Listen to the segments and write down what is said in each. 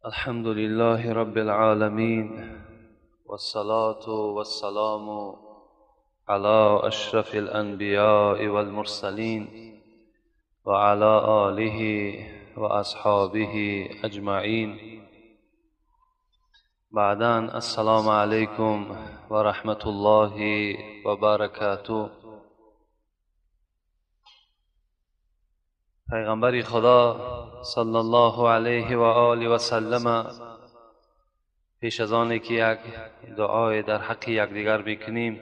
الحمد لله رب العالمين والصلاة والسلام على أشرف الأنبياء والمرسلين وعلى آله وأصحابه أجمعين. بعداً السلام عليكم ورحمة الله وبركاته. پیغمبر خدا صلی الله علیه و آله و سلم پیش از آن که یک دعای در حق یکدیگر بکنیم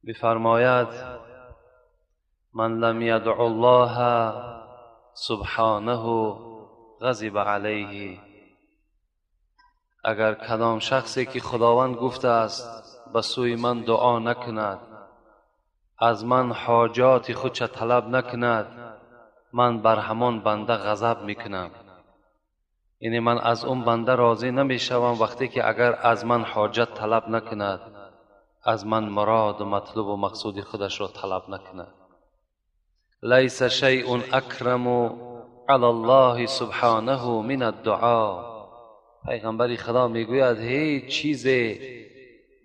بفرماید: من لم یدع الله سبحانه غضب علیه. اگر کدام شخصی که خداوند گفته است به سوی من دعا نکند، از من حاجات خودش طلب نکند، من بر همان بنده غضب میکنم. یعنی من از اون بنده راضی نمیشوم وقتی که اگر از من حاجت طلب نکند، از من مراد و مطلوب و مقصود خودش را طلب نکند. لیس شیء اکرم علی الله سبحانه من الدعا. پیغمبر خدا میگوید هیچ چیز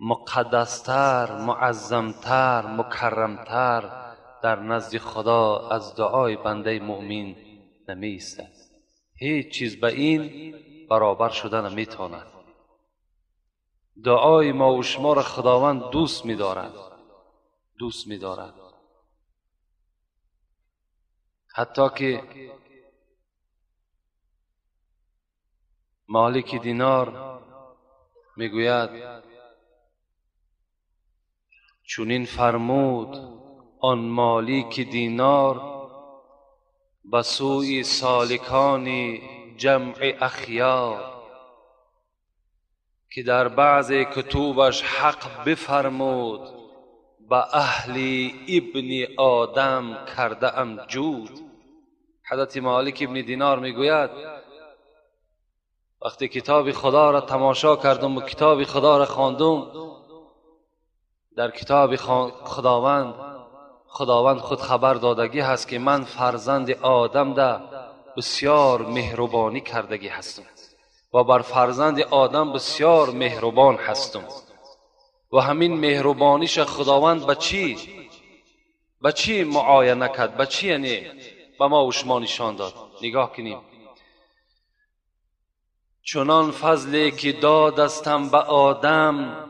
مقدستر، معظمتر، مکرمتر در نزد خدا از دعای بنده مؤمن نمی‌ایستد. هیچ چیز به این برابر شده نمیتواند. دعای ما و شما را خداوند دوست می‌دارد، دوست می‌دارد. حتی که مالک دینار میگوید چونین فرمود آن مالک دینار به سوی سالکان جمع اخیار، که در بعض کتوبش حق بفرمود به اهل ابن آدم کرده ام جود. حضرت مالک ابن دینار میگوید وقتی کتاب خدا را تماشا کردم و کتاب خدا را خواندم، در کتاب خداوند خود خبر دادگی هست که من فرزند آدم ده بسیار مهربانی کردگی هستم و بر فرزند آدم بسیار مهربان هستم و همین مهربانیش خداوند به چی معاینه کرد، به چی یعنی به ما و شما نشان داد. نگاه کنیم: چنان فضلی که دادستم به آدم،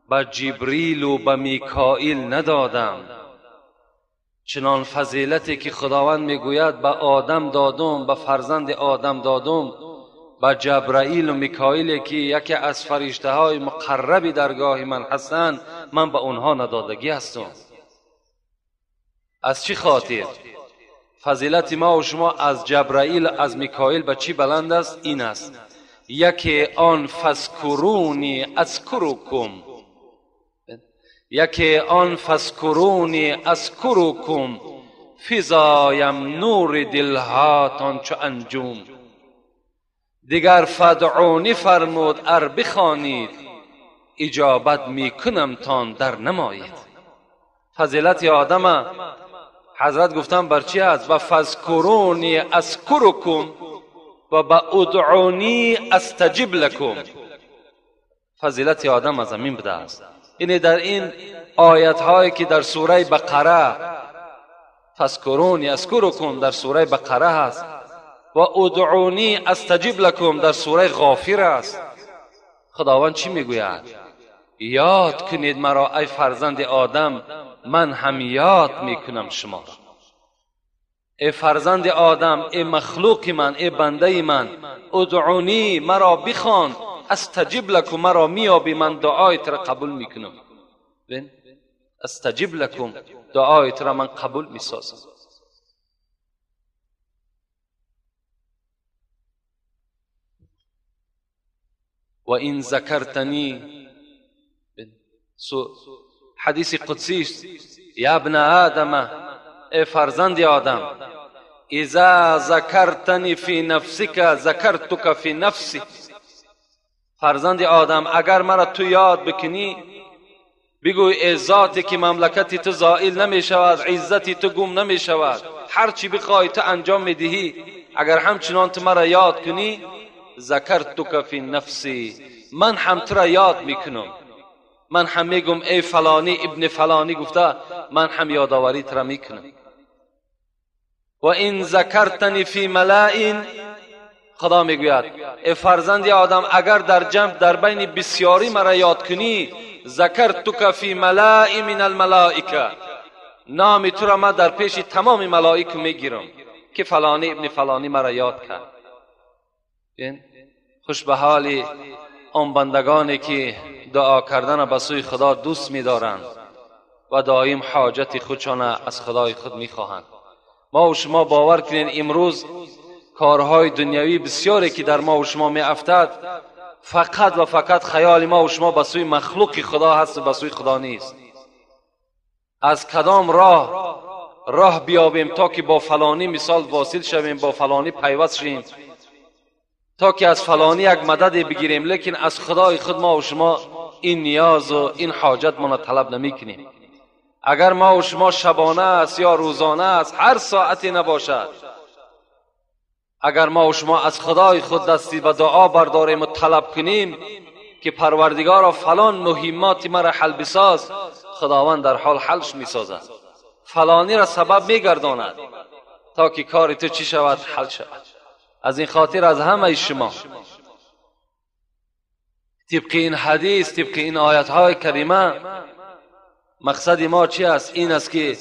به جبریل و به میکائیل ندادم. چنان فضیلتی که خداوند میگوید به آدم دادم، به فرزند آدم دادم، به جبرائیل و میکائیل که یکی از فرشته های مقرب درگاه من هستند، من به اونها ندادگی هستم. از چی خاطر؟ فضیلت ما و شما از جبرائیل از میکائیل به چی بلند است؟ این است: یکی آن فذکرونی اذکرکم، یکی آن فذکرونی اذکرکم فضایم نور دلهاتان چو انجوم. دیگر فدعونی فرمود ار بخوانید، اجابت میکنم تان در نمایید. فضیلت آدم حضرت گفتن بر چی است؟ و فذکرونی اذکرکم و به ادعونی استجب لکم. فضیلت آدم از همین بوده است. اینه در این آیت هایی که در سوره بقره فذکرونی اذکرکم در سوره بقره هست و ادعونی استجب لکم در سوره غافر است. خداوند چی میگوید؟ یاد کنید مرا ای فرزند آدم، من هم یاد میکنم شما را. ای فرزند آدم، ای مخلوق من، ای بنده من، ادعونی مرا بخوان، استجب لکم مرا میابی، من دعایت را قبول میکنم. استجب لکم، دعایت را من قبول میسازم. و این ذکرتنی، حدیث قدسی است: یا ابن آدم، ای فرزند آدم، اذا ذکرتنی فی نفسک ذکرتک فی نفسی. فرزند آدم اگر مرا تو یاد بکنی، بگوی ای ذاتی که مملکتی تو زائل نمی شود، عزتی تو گم نمی شود، هر چی بخوای تو انجام میدهی، اگر همچنان تو مرا یاد کنی، ذکرتک فی نفسی، من هم تو را یاد میکنم، من هم میگم ای فلانی ابن فلانی گفته من هم یادآوری تو را میکنم. و این ذکرتنی فی ملائ، خدا میگوید ای فرزند آدم اگر در جمع در بین بسیاری مرا یاد کنی، ذکرتک فی ملائ من الملائکه، نام تو را من در پیش تمام ملائک میگیرم که فلانی ابن فلانی مرا یاد کرد. خوش به حال آن بندگانی که دعا کردن به سوی خدا دوست می‌دارند و دائم حاجت خودشان از خدای خود می‌خواهند. ما و شما باور کنین امروز کارهای دنیوی بسیاری که در ما و شما می‌افتد فقط و فقط خیال ما و شما به سوی مخلوق خدا هست و به سوی خدا نیست. از کدام راه بیابیم تا که با فلانی مثال واصل شویم، با فلانی پیوست شویم، تا که از فلانی یک مدد بگیریم، لیکن از خدای خود ما و شما این نیاز و این حاجت ما طلب نمیکنیم. اگر ما و شما شبانه است یا روزانه است، هر ساعتی نباشد، اگر ما و شما از خدای خود دستی و دعا برداریم و طلب کنیم که پروردگارا فلان مهمات مرا حل بساز، خداوند در حال حلش میسازد، فلانی را سبب میگرداند تا که کار تو چی شود؟ حل شود. از این خاطر از همه شما طبق این حدیث، طبق این آیت های کریمه، مقصد ما چی است؟ این است که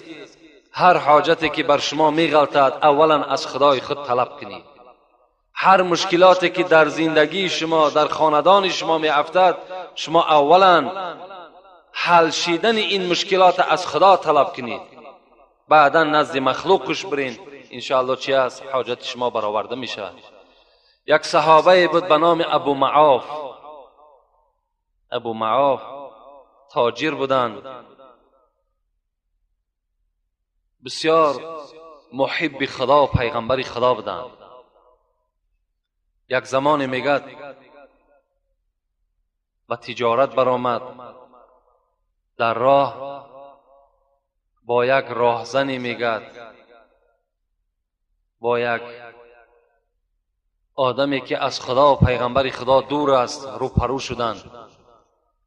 هر حاجتی که بر شما میغلطد اولا از خدای خود طلب کنید. هر مشکلاتی که در زندگی شما، در خاندان شما میافتد، شما اولا حل شدن این مشکلات از خدا طلب کنید، بعدا نزد مخلوقش برین، انشاءالله چی است؟ حاجت شما برآورده می شود. یک صحابه بود به نام ابو معاف. ابو معاف تاجر بودند، بسیار محب خدا و پیغمبر خدا بودند. یک زمان میگد به تجارت برآمد، در راه با یک راهزنی میگد، با یک آدمی که از خدا و پیغمبر خدا دور است روپرو شدند.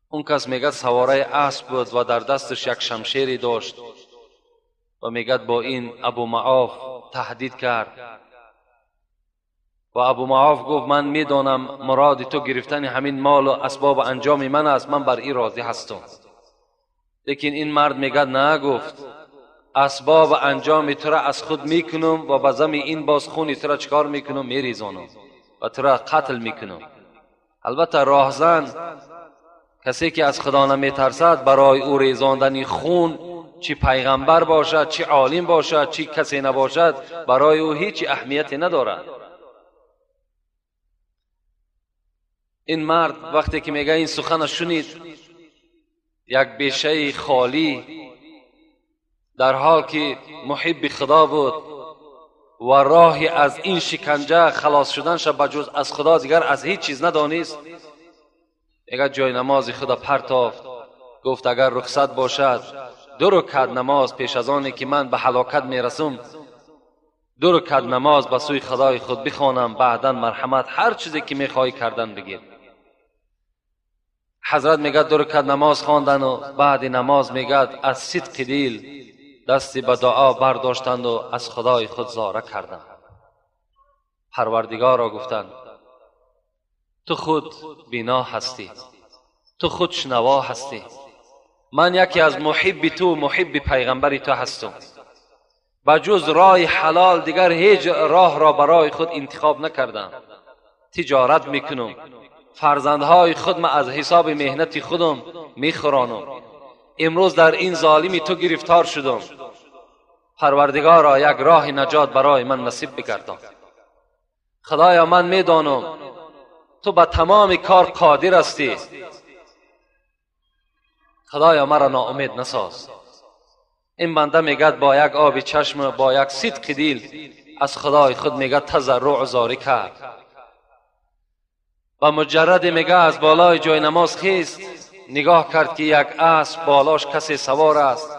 اون کس میگد سواره اسب بود و در دستش یک شمشیری داشت و میگد با این ابو معاف تهدید کرد و ابو معاف گفت من میدانم مراد تو گرفتن همین مال و اسباب انجام من است، من بر این راضی هستم. لیکن این مرد میگد نه، گفت اسباب انجام تو را از خود میکنم و به زم این باز خونی تو را چکار میکنم؟ میریزانم و تو را قتل میکنم. البته راهزن کسی که از خدا نمیترسد برای او ریزاندن خون، چی پیغمبر باشد، چی عالم باشد، چی کسی نباشد، برای او هیچ اهمیتی ندارد. این مرد وقتی که میگه این سخن شنید، یک بیشه خالی، در حال که محب خدا بود و راهی از این شکنجه خلاص شدنش بجز از خدا دیگر از هیچ چیز ندانست، میگه جای نماز خدا پرتافت، گفت اگر رخصت باشد 2 رکعت نماز پیش از آنی که من به هلاکت میرسم، 2 رکعت نماز به سوی خدای خود بخوانم، بعدا مرحمت هر چیزی که میخوای کردن بگیر. حضرت میگه 2 رکعت نماز خواندن و بعد نماز میگه از صدق دل دستی به دعا برداشتند و از خدای خود زاره کردند. پروردگار را گفتند تو خود بینا هستی، تو خود شنوا هستی، من یکی از محب تو، محب پیغمبر تو هستم، بجز راه حلال دیگر هیچ راه را برای خود انتخاب نکردم. تجارت میکنم، فرزندهای خود من از حساب مهنت خودم میخورانم، امروز در این ظالمی تو گرفتار شدم، پروردگارا یک راه نجات برای من نصیب بگردان. خدایا من میدانم تو به تمام کار قادر هستی، خدایا مرا ناامید نساز. این بنده میگد با یک آب چشم، با یک صدق دل از خدای خود میگه تضرع و زاری کرد و مجرد میگه از بالای جای نماز خیست، نگاه کرد که یک اسب بالاش کسی سوار است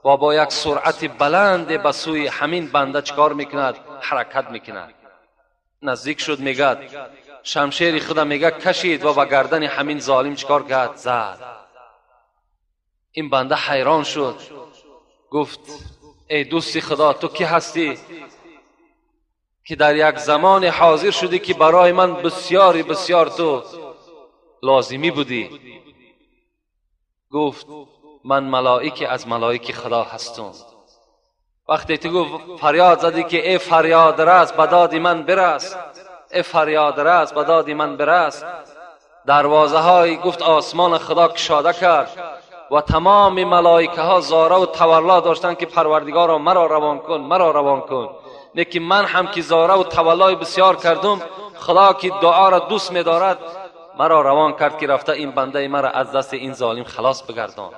و با یک سرعت بلند به سوی همین بنده چکار میکند؟ حرکت میکند. نزدیک شد، میگد شمشیر خدا میگه کشید و به گردن همین ظالم چکار کرد؟ زد. این بنده حیران شد، گفت ای دوست خدا، تو کی هستی که در یک زمان حاضر شدی که برای من بسیاری بسیار تو لازمی بودی؟ گفت من ملائک از ملائک خدا هستم. وقتی تو گفت فریاد زدی که ای فریاد رس به داد من برس، ای فریاد رس به داد من برس، دروازه های گفت آسمان خدا کشاده کرد و تمام ملائکه ها زاره و تولا داشتند که پروردگارا مرا روان کن، مرا روان کن. لیکن من هم که زاره و تولای بسیار کردم، خدا که دعا را دوست می‌دارد مرا روان کرد که رفته این بنده مرا از دست این ظالم خلاص بگردان.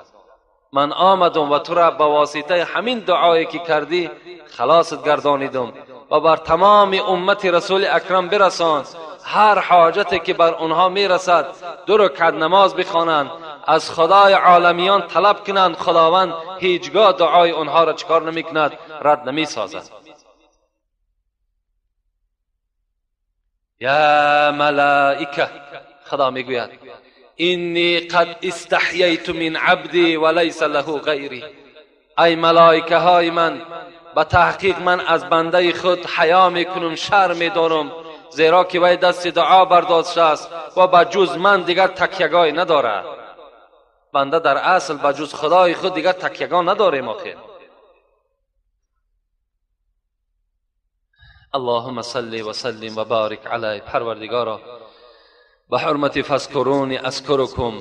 من آمدم و تو را به واسطه همین دعایی که کردی خلاصت گردانیدم و بر تمام امت رسول اکرم برسان. هر حاجتی که بر آنها میرسد 2 رکعت نماز بخوانند، از خدای عالمیان طلب کنند، خداوند هیچگاه دعای آنها را چکار نمیکند؟ رد نمیسازد. یا ملائکه، خدا میگوید اینی قد استحییت من عبدی ولیس له غیری. ای ملائکه های من، به تحقیق من از بنده خود حیا میکنم، شرم میدارم، زیرا که وی دست دعا برداشته است و به جز من دیگر تکیهگاهی ندارد. بنده در اصل به جز خدای خود دیگر تکیهگاه نداریم آخر. اللهم صل و سلم و بارک علی. پروردگارا به حرمت فاذکرونی اذکرکم،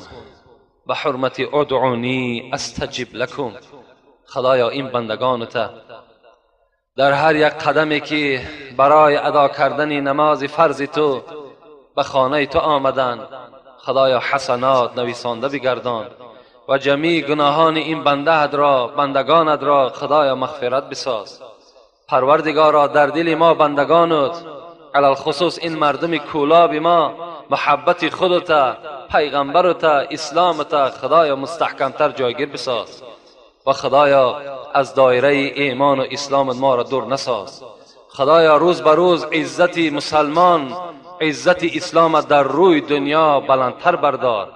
به حرمت ادعونی استجب لکم. خدایا این بندگانت در هر یک قدمی که برای ادا کردن نماز فرض تو به خانه تو آمدند، خدایا حسنات نویسانده بگردان و جمیع گناهان این بنده را، بندگانت را خدایا مغفرت بساز. پروردگارا در دل ما بندگانت، علی الخصوص این مردم کولاب ما، محبت خودت، پیغمبرت، اسلامت خدایا مستحکمتر جایگیر بساز و خدایا از دایره ایمان و اسلام ما را دور نساز. خدایا روز به روز عزت مسلمان، عزت اسلام در روی دنیا بلندتر بردار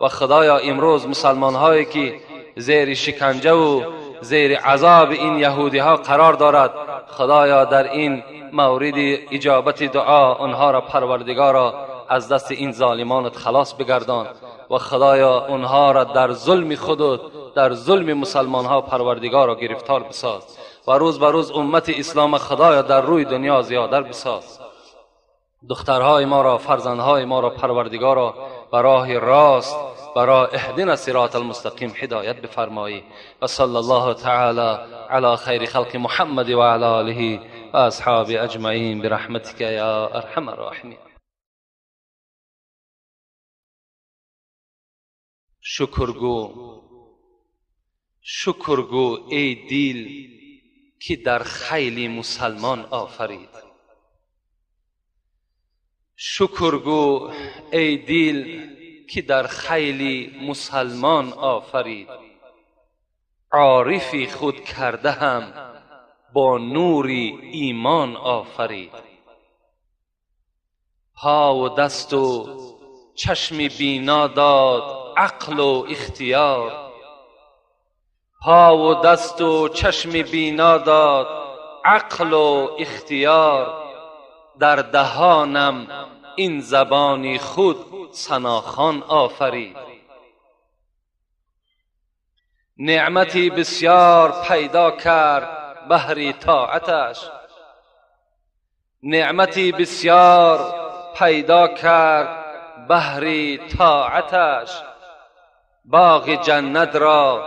و خدایا امروز مسلمان هایی که زیر شکنجه و زیر عذاب این یهودی ها قرار دارد، خدایا در این مورد اجابت دعا آنها را پروردگارا از دست این ظالمانت خلاص بگردان و خدایا آنها را در ظلم خودت، در ظلم مسلمان ها پروردگارا گرفتار بساز و روز به روز امت اسلام خدایا در روی دنیا زیادر بساز. دخترهای ما را، فرزندهای ما را پروردگارا به راه راست، برای اهدنا صراط المستقیم هدایت بفرمایی. و صلی الله تعالی علی خیر خلق محمد و علی آله و اصحاب اجمعین برحمتک یا ارحم الراحمین. شکرگو، شکرگو ای دل که در خیلی مسلمان آفرید. شکرگو ای دل که در خیلی مسلمان آفرید. عارفی خود کرده هم با نور ایمان آفرید. پا و دست و چشم بینا داد عقل و اختیار. پا و دست و چشم بینا داد عقل و اختیار. در دهانم این زبانی خود ثناخوان آفرید. نعمتی بسیار پیدا کرد بهر طاعتش. نعمتی بسیار پیدا کرد بهر طاعتش. باغ جنت را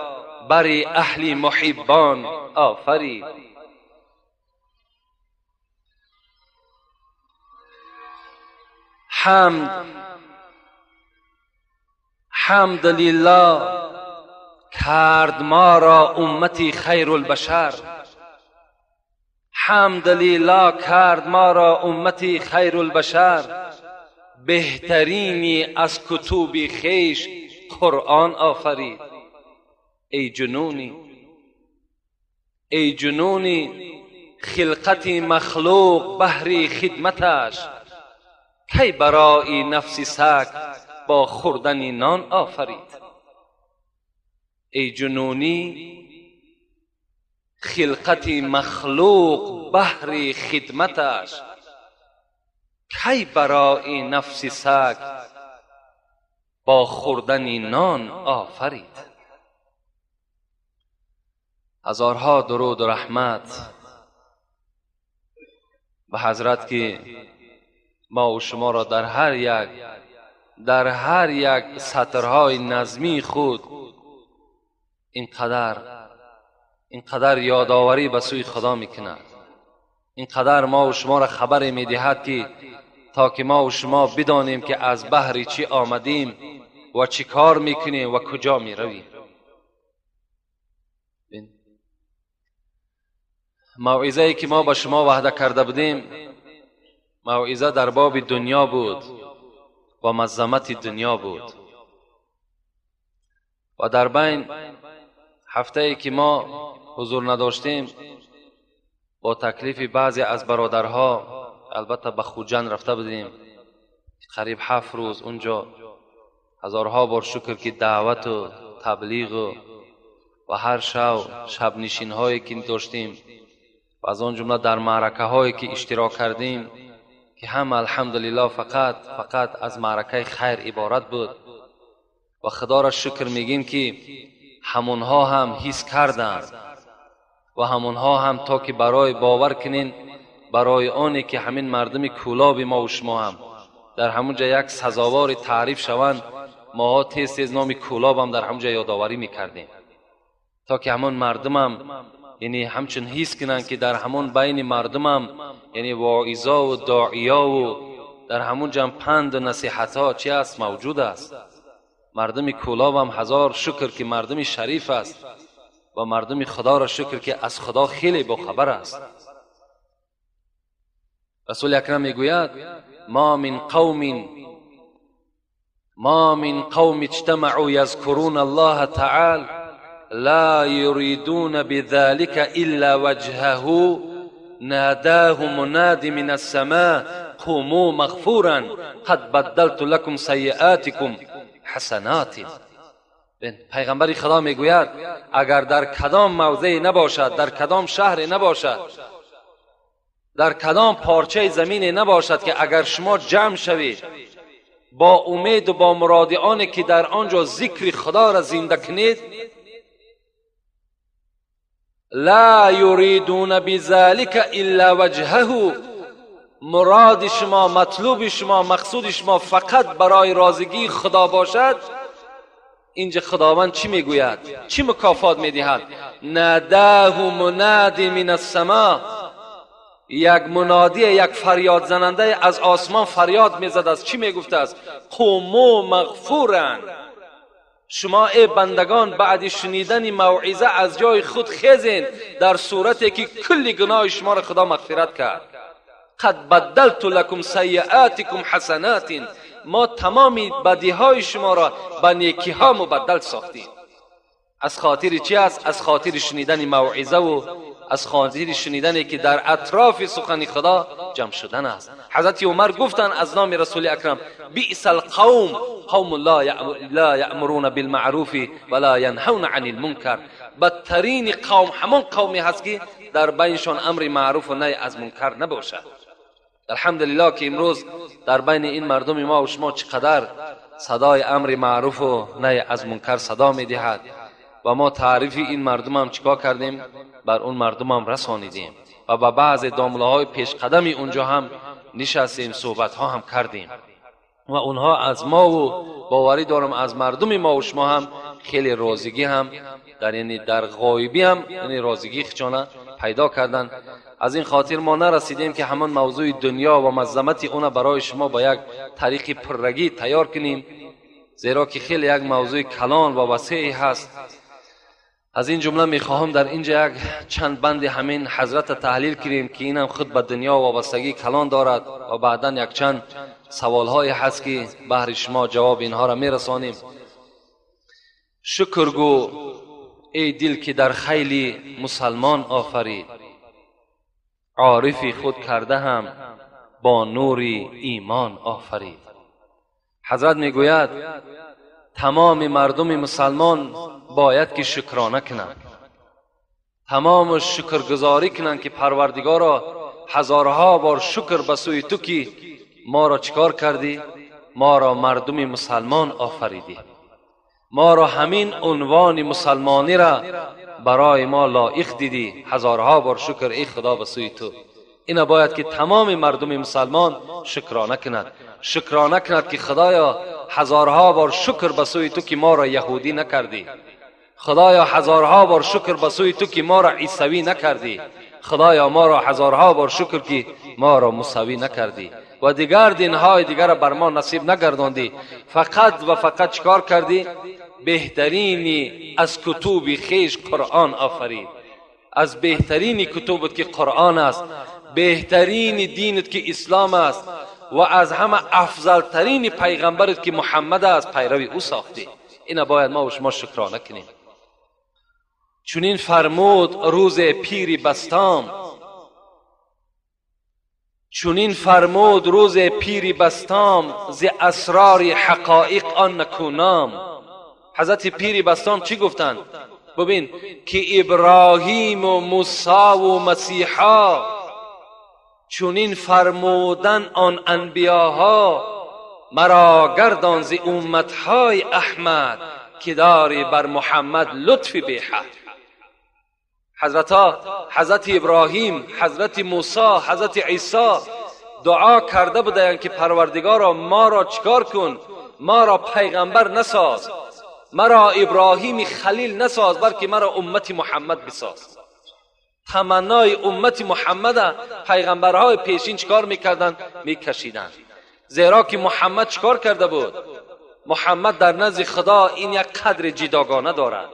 بر اهل محبان آفرید. حمد، حمد لله کرد ما را امتی خیر البشر. حمد لله کرد ما را امتی خیر البشر. بهترینی از کتب خویش قرآن آفرید. ای جنونی، ای جنونی خلقت مخلوق بهر خدمتش. کی برای نفس سگ با خوردن نان آفرید؟ ای جنونی خلقت مخلوق بهر خدمتش، کی برای نفس سگ با خوردن نان آفرید؟ هزارها درود و رحمت به حضرت که ما و شما را در هر یک سطرهای نظمی خود اینقدر یادآوری به سوی خدا میکند، اینقدر ما و شما را خبر میدهد که تا که ما و شما بدانیم که از بحر چی آمدیم و چی کار میکنیم و کجا میرویم. موعظه‌ای که ما به شما وعده کرده بودیم، موعظه در باب دنیا بود و مظلمت دنیا بود و در بین هفته ای که ما حضور نداشتیم با تکلیف بعضی از برادرها، البته به خوجند رفته بودیم، قریب 7 روز اونجا، هزارها بار شکر که دعوت و تبلیغ و هر شب نشین هایی که داشتیم و از آن جمله در معرکه هایی که اشتراک کردیم که هم الحمدلله فقط از معرکه خیر عبارت بود و خدا را شکر میگیم که همونها هم حس کردند و همونها هم تا که برای باور کنین، برای آنی که همین مردم کولاب ما و شما هم در همونجا یک سزاوار تعریف شوند، ماها تیز تیز نام کولاب هم در همونجا یادآوری میکردیم تا که همون مردم هم یعنی همچون حس کنند که در همون بین مردم هم یعنی واعظا و داعیا و در همون جا پند و نصیحت ها چی است موجود است. مردم کولاب هم هزار شکر که مردم شریف است و مردم خدا را شکر که از خدا خیلی باخبر است. رسول اکرم میگوید ما من قوم اجتمعوا یذکرون الله تعالی لا يريدون بذلك إلا وجهه ناداه مناد من السماء قوموا مغفورا قد بدلت لكم سيئاتكم حسنات. پیغمبر خدا میگوید اگر در کدام موضع نباشد، در کدام شهر نباشد، در کدام پارچه زمین نباشد که اگر شما جمع شوید با امید و با مراد آن که در آنجا ذکر خدا را زنده کنید، لا یریدون بذلك الا وجهه، مراد شما، مطلوب شما، مقصود شما فقط برای راضیگی خدا باشد، اینجا خداوند چی میگوید؟ چی مکافات میدهد؟ ناداه مناد من السماء، یک منادی، یک فریاد زننده از آسمان فریاد میزد است. چی میگفته است؟ قوموا مغفورا، شما ای بندگان بعد شنیدن موعظه از جای خود خیزین، در صورتی که کل گناه شما را خدا مغفرت کرد. قد بدلت لکم سیئاتکم حسنات، ما تمام بدیهای شما را به نیکیها مبدل ساختیم. از خاطر چی است؟ از خاطر شنیدن موعظه و از خاطر شنیدنی که در اطراف سخن خدا جمع شدن است. حضرت عمر گفتند از نام رسول اکرم بئس القوم قوم لا یأمرون بالمعروف ولا ینهون عن المنکر، بدترین قوم همان قومی هست که در بینشان امر معروف و نهی از منکر نباشد. الحمدلله که امروز در بین این مردم ما و شما چقدر صدای امر معروف و نهی از منکر صدا میدهد و ما تعریف این مردم هم چیکار کردیم؟ بر اون مردم هم رسانیدیم و با بعض داملاهای پیش قدمی اونجا هم نشستیم، صحبت ها هم کردیم و اونها از ما و باوری دارم از مردم ما و شما هم خیلی راضیگی هم در یعنی در غایبی هم یعنی راضیگی خچانه پیدا کردن. از این خاطر ما نرسیدیم که همان موضوع دنیا و مظلمت اون برای شما با یک طریق پررگی تیار کنیم، زیرا که خیلی یک موضوع کلان و وسیعی هست. از این جمله میخواهم در اینجا یک چند بند همین حضرت تحلیل کنیم که اینم خود به دنیا وابستگی کلان دارد و بعدا یک چند سوالهای هست که بهر شما جواب اینها را میرسانیم. شکر گو ای دل که در خیلی مسلمان آفرید، عارفی خود کرده هم با نور ایمان آفرید. حضرت میگوید تمام مردم مسلمان باید که شکرانه کنند، تمام شکرگزاری کنند که پروردگارا هزارها بار شکر به سوی تو که ما را چیکار کردی؟ ما را مردم مسلمان آفریدی، ما را همین عنوان مسلمانی را برای ما لایق دیدی. هزارها بار شکر ای خدا به سوی تو. اینا باید که تمام مردم مسلمان شکرانه کند، شکرانه کند که خدایا هزارها بار شکر به سوی تو که ما را یهودی نکردی، خدایا هزارها بار شکر به سوی تو که ما را عیسوی نکردی، خدایا ما را هزارها بار شکر که ما را موسوی نکردی و دیگر دینهای دیگر را بر ما نصیب نگرداندی. فقط و فقط چکار کردی؟ بهترینی از کتب خیش قرآن آفرید. از بهترین کتبت که قرآن است، بهترین دینت که اسلام است و از همه افضلترین پیغمبرت که محمد است پیروی او ساختی. اینا باید ما و شما شکرانه کنیم. چنین فرمود روز پیری بستام، چنین فرمود روز پیری بستام، ز اسرار حقایق آن نکونام. حضرت پیری بستام چی گفتند؟ ببین که ابراهیم و موسی و مسیحا چنین فرمودن آن انبیاها، مرا گردان ز امتهای احمد که داری بر محمد لطف بی حد. حضرتا حضرت ابراهیم، حضرت موسی، حضرت عیسی دعا کرده بودند که پروردگارا ما را چیکار کن؟ ما را پیغمبر نساز، مرا ابراهیم خلیل نساز، بلکه مرا امت محمد بساز. تمنای امت محمد پیغمبرهای پیشین چیکار میکردند؟ میکشیدند. زیرا که محمد چیکار کرده بود؟ محمد در نزد خدا این یک قدر جداگانه دارد.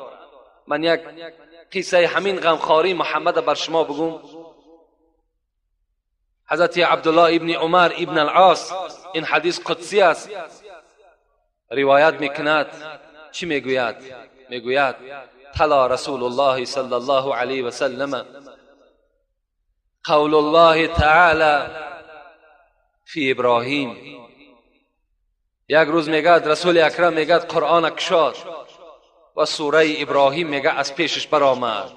من یک قصه همین غمخواری محمد بر شما بگم. حضرت عبدالله ابن عمر ابن العاص، این حدیث قدسی است، روایت میکند. چی میگوید؟ میگوید تلا رسول الله صلی الله علیه و سلم قول الله تعالی فی ابراهیم. یک روز میگد رسول اکرم میگد قرآن کشاد و سوره ابراهیم میگه از پیشش برآمد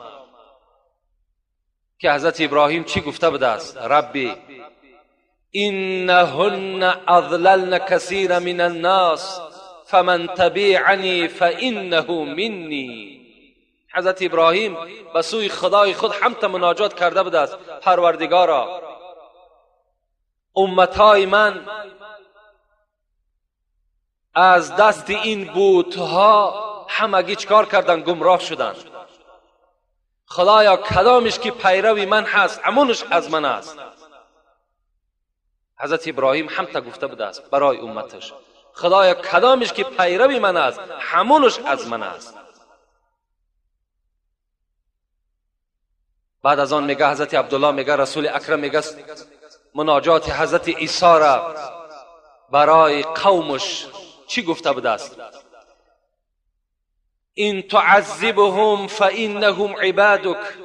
که حضرت ابراهیم چی گفته بوده است؟ ربی انهن اضللن کثیر من الناس فمن تبعنی فانه منی. حضرت ابراهیم به سوی خدای خود همت مناجات کرده بوده است، پروردگارا امتهای من از دست این بتها همگی چکار کردن؟ گمراه شدن. خدایا کدامش که پیروی من هست همونش از من است. حضرت ابراهیم هم تا گفته بوده است برای امتش، خدایا کدامش که پیروی من است همونش از من است. بعد از آن میگه حضرت عبدالله، میگه رسول اکرم میگه مناجات حضرت عیسی را برای قومش چی گفته بوده است؟ ان تعذبهم فانهم عبادك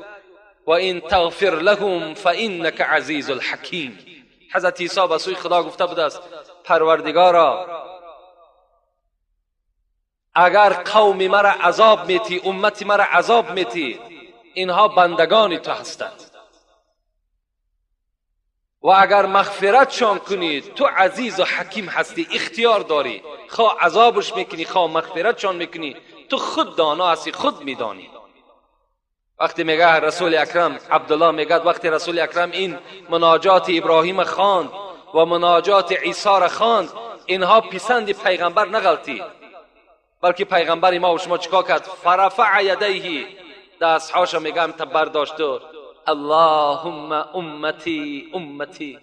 وان تغفر لهم فانك عزیز الحکیم. حضرت عیسی به سوی خدا گفته بوده است پروردگارا اگر قوم مرا عذاب میتی، امت مرا عذاب میتی، اینها بندگان تو هستند و اگر مغفرتشان کنی تو عزیز و حکیم هستی، اختیار داری، خواه عذابش میکنی خواه مغفرتشان میکنی، تو خود دانا هستی، خود میدانی. وقتی میگه رسول اکرم، عبدالله میگه وقتی رسول اکرم این مناجات ابراهیم خواند و مناجات عیسی را خواند، اینها پسند پیغمبر نغلطی، بلکه پیغمبر ما و شما چیکار کرد؟ فرفع یدیه، دستهاش میگم تا برداشت و اللهم امتی امتی.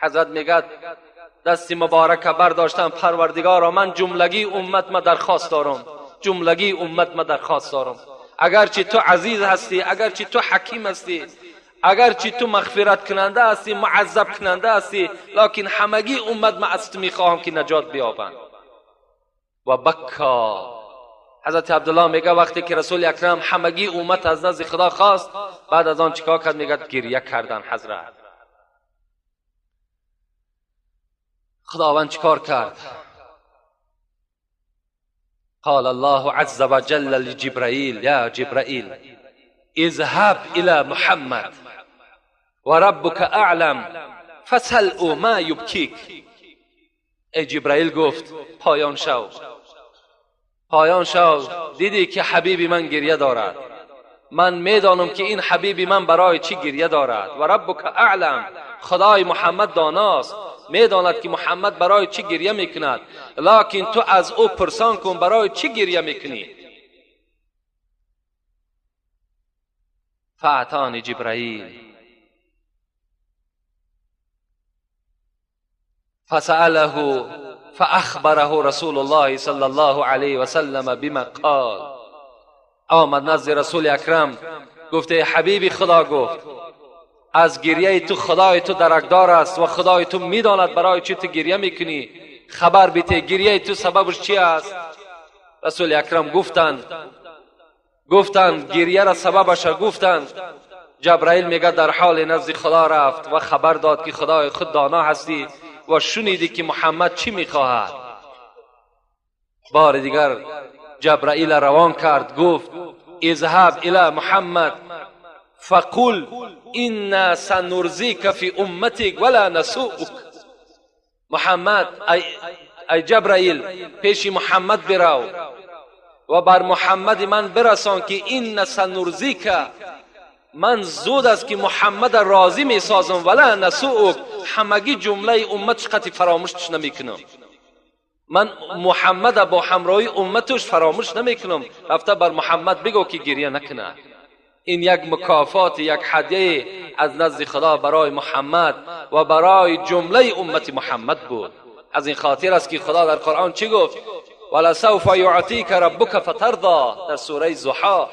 حضرت میگه دست مبارک برداشتم، پروردگارا من جملگی امت ما درخواست دارم، جملگی امت ما درخواست دارم، اگرچه تو عزیز هستی، اگرچه تو حکیم هستی، اگرچه تو مغفرت کننده هستی، معذب کننده هستی، لکن همگی امت ما از تو میخواهم که نجات بیابند. و بکا. حضرت عبدالله میگه وقتی که رسول اکرم همگی امت از نزد خدا خواست، بعد از آن چیکار کرد؟ میگه گریه کردن حضرت. خداوند چیکار کرد؟ قال الله عز وجل لجبرائیل یا جبرائیل اذهب الى محمد وربك اعلم فسأل ما یبکیک. ای جبرائیل گفت پایان شو، پایان شو، دیدی که حبیب من گریه دارد، من میدانم که این حبیب من برای چی گریه دارد. و ربک اعلم، خدای محمد داناست، میداند که محمد برای چی گریه میکند، لکن تو از او پرسان کن برای چی گریه میکنی. فاعطانی جبرائیل فسأله فأخبره رسول الله صلی الله علیه وسلم بما قال. آمد نزد رسول اکرم، گفته حبیب خدا گفت از گریه تو خدای تو درکدار است و خدای تو میداند برای چی تو گریه میکنی، خبر بیته گریه تو سببش چی است؟ رسول اکرم گفتند گریه را سببش گفتند. جبرائیل میگه در حال نزد خدا رفت و خبر داد که خدای خود دانا هستی و شنیدی که محمد چی میخواهد. بار دیگر جبرائیل روان کرد، گفت اذهب الى محمد فقل انا سنرزیک فی امتک ولا نسوءک. محمد ای جبرائیل پیش محمد برو و بر محمد من برسان که انا سنرزیک، من زود است که محمد راضی می سازم، ولا نسوءک، همگی جمله امتش قطعی فراموشش نمیکنم، من محمد با همراهی امتش فراموش نمیکنم. رفته بر محمد بگو که گریه نکنه. این یک مکافات، یک هدیه از نزد خدا برای محمد و برای جمله امت محمد بود. از این خاطر است که خدا در قرآن چی گفت؟ ولسوف یعطیک ربک فترضی، در سوره ضحی.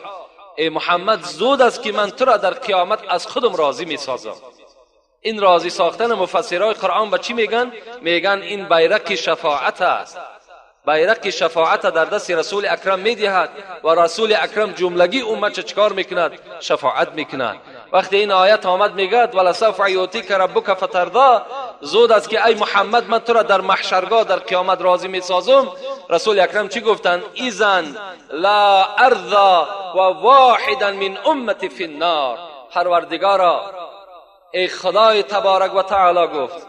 ای محمد زود است که من تو را در قیامت از خودم راضی می سازم. این راضی ساختن مفسرای قرآن به چی میگن؟ میگن این بیرق شفاعت است. بیرق شفاعت در دست رسول اکرم میدهد و رسول اکرم جملگی امت چکار میکند؟ شفاعت میکند. وقتی این آیت آمد میگد ولسوف یعطیک ربک فترضی، زود است که ای محمد من تو را در محشرگاه در قیامت راضی میسازم. رسول اکرم چی گفتند؟ اذن لا ارضی و واحدا من امتی فی النار. پروردگارا، ای خدای تبارک و تعالی گفت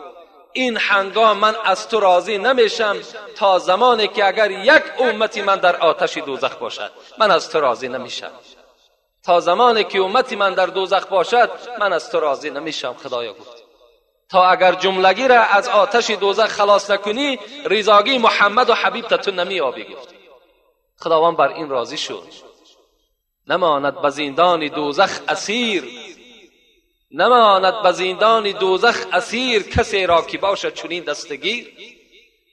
این هنگام من از تو راضی نمیشم تا زمانی که اگر یک امتی من در آتش دوزخ باشد، من از تو راضی نمیشم. تا زمانی که امتی من در دوزخ باشد من از تو راضی نمیشم. خدایا گفت تا اگر جملگی را از آتش دوزخ خلاص نکنی رضاگی محمد و حبیب تو نمیابی. گفت خداوند بر این راضی شد. نماند به زندان دوزخ اسیر، نماند به زندان دوزخ اسیر، کسی را که باشد چنین دستگیر.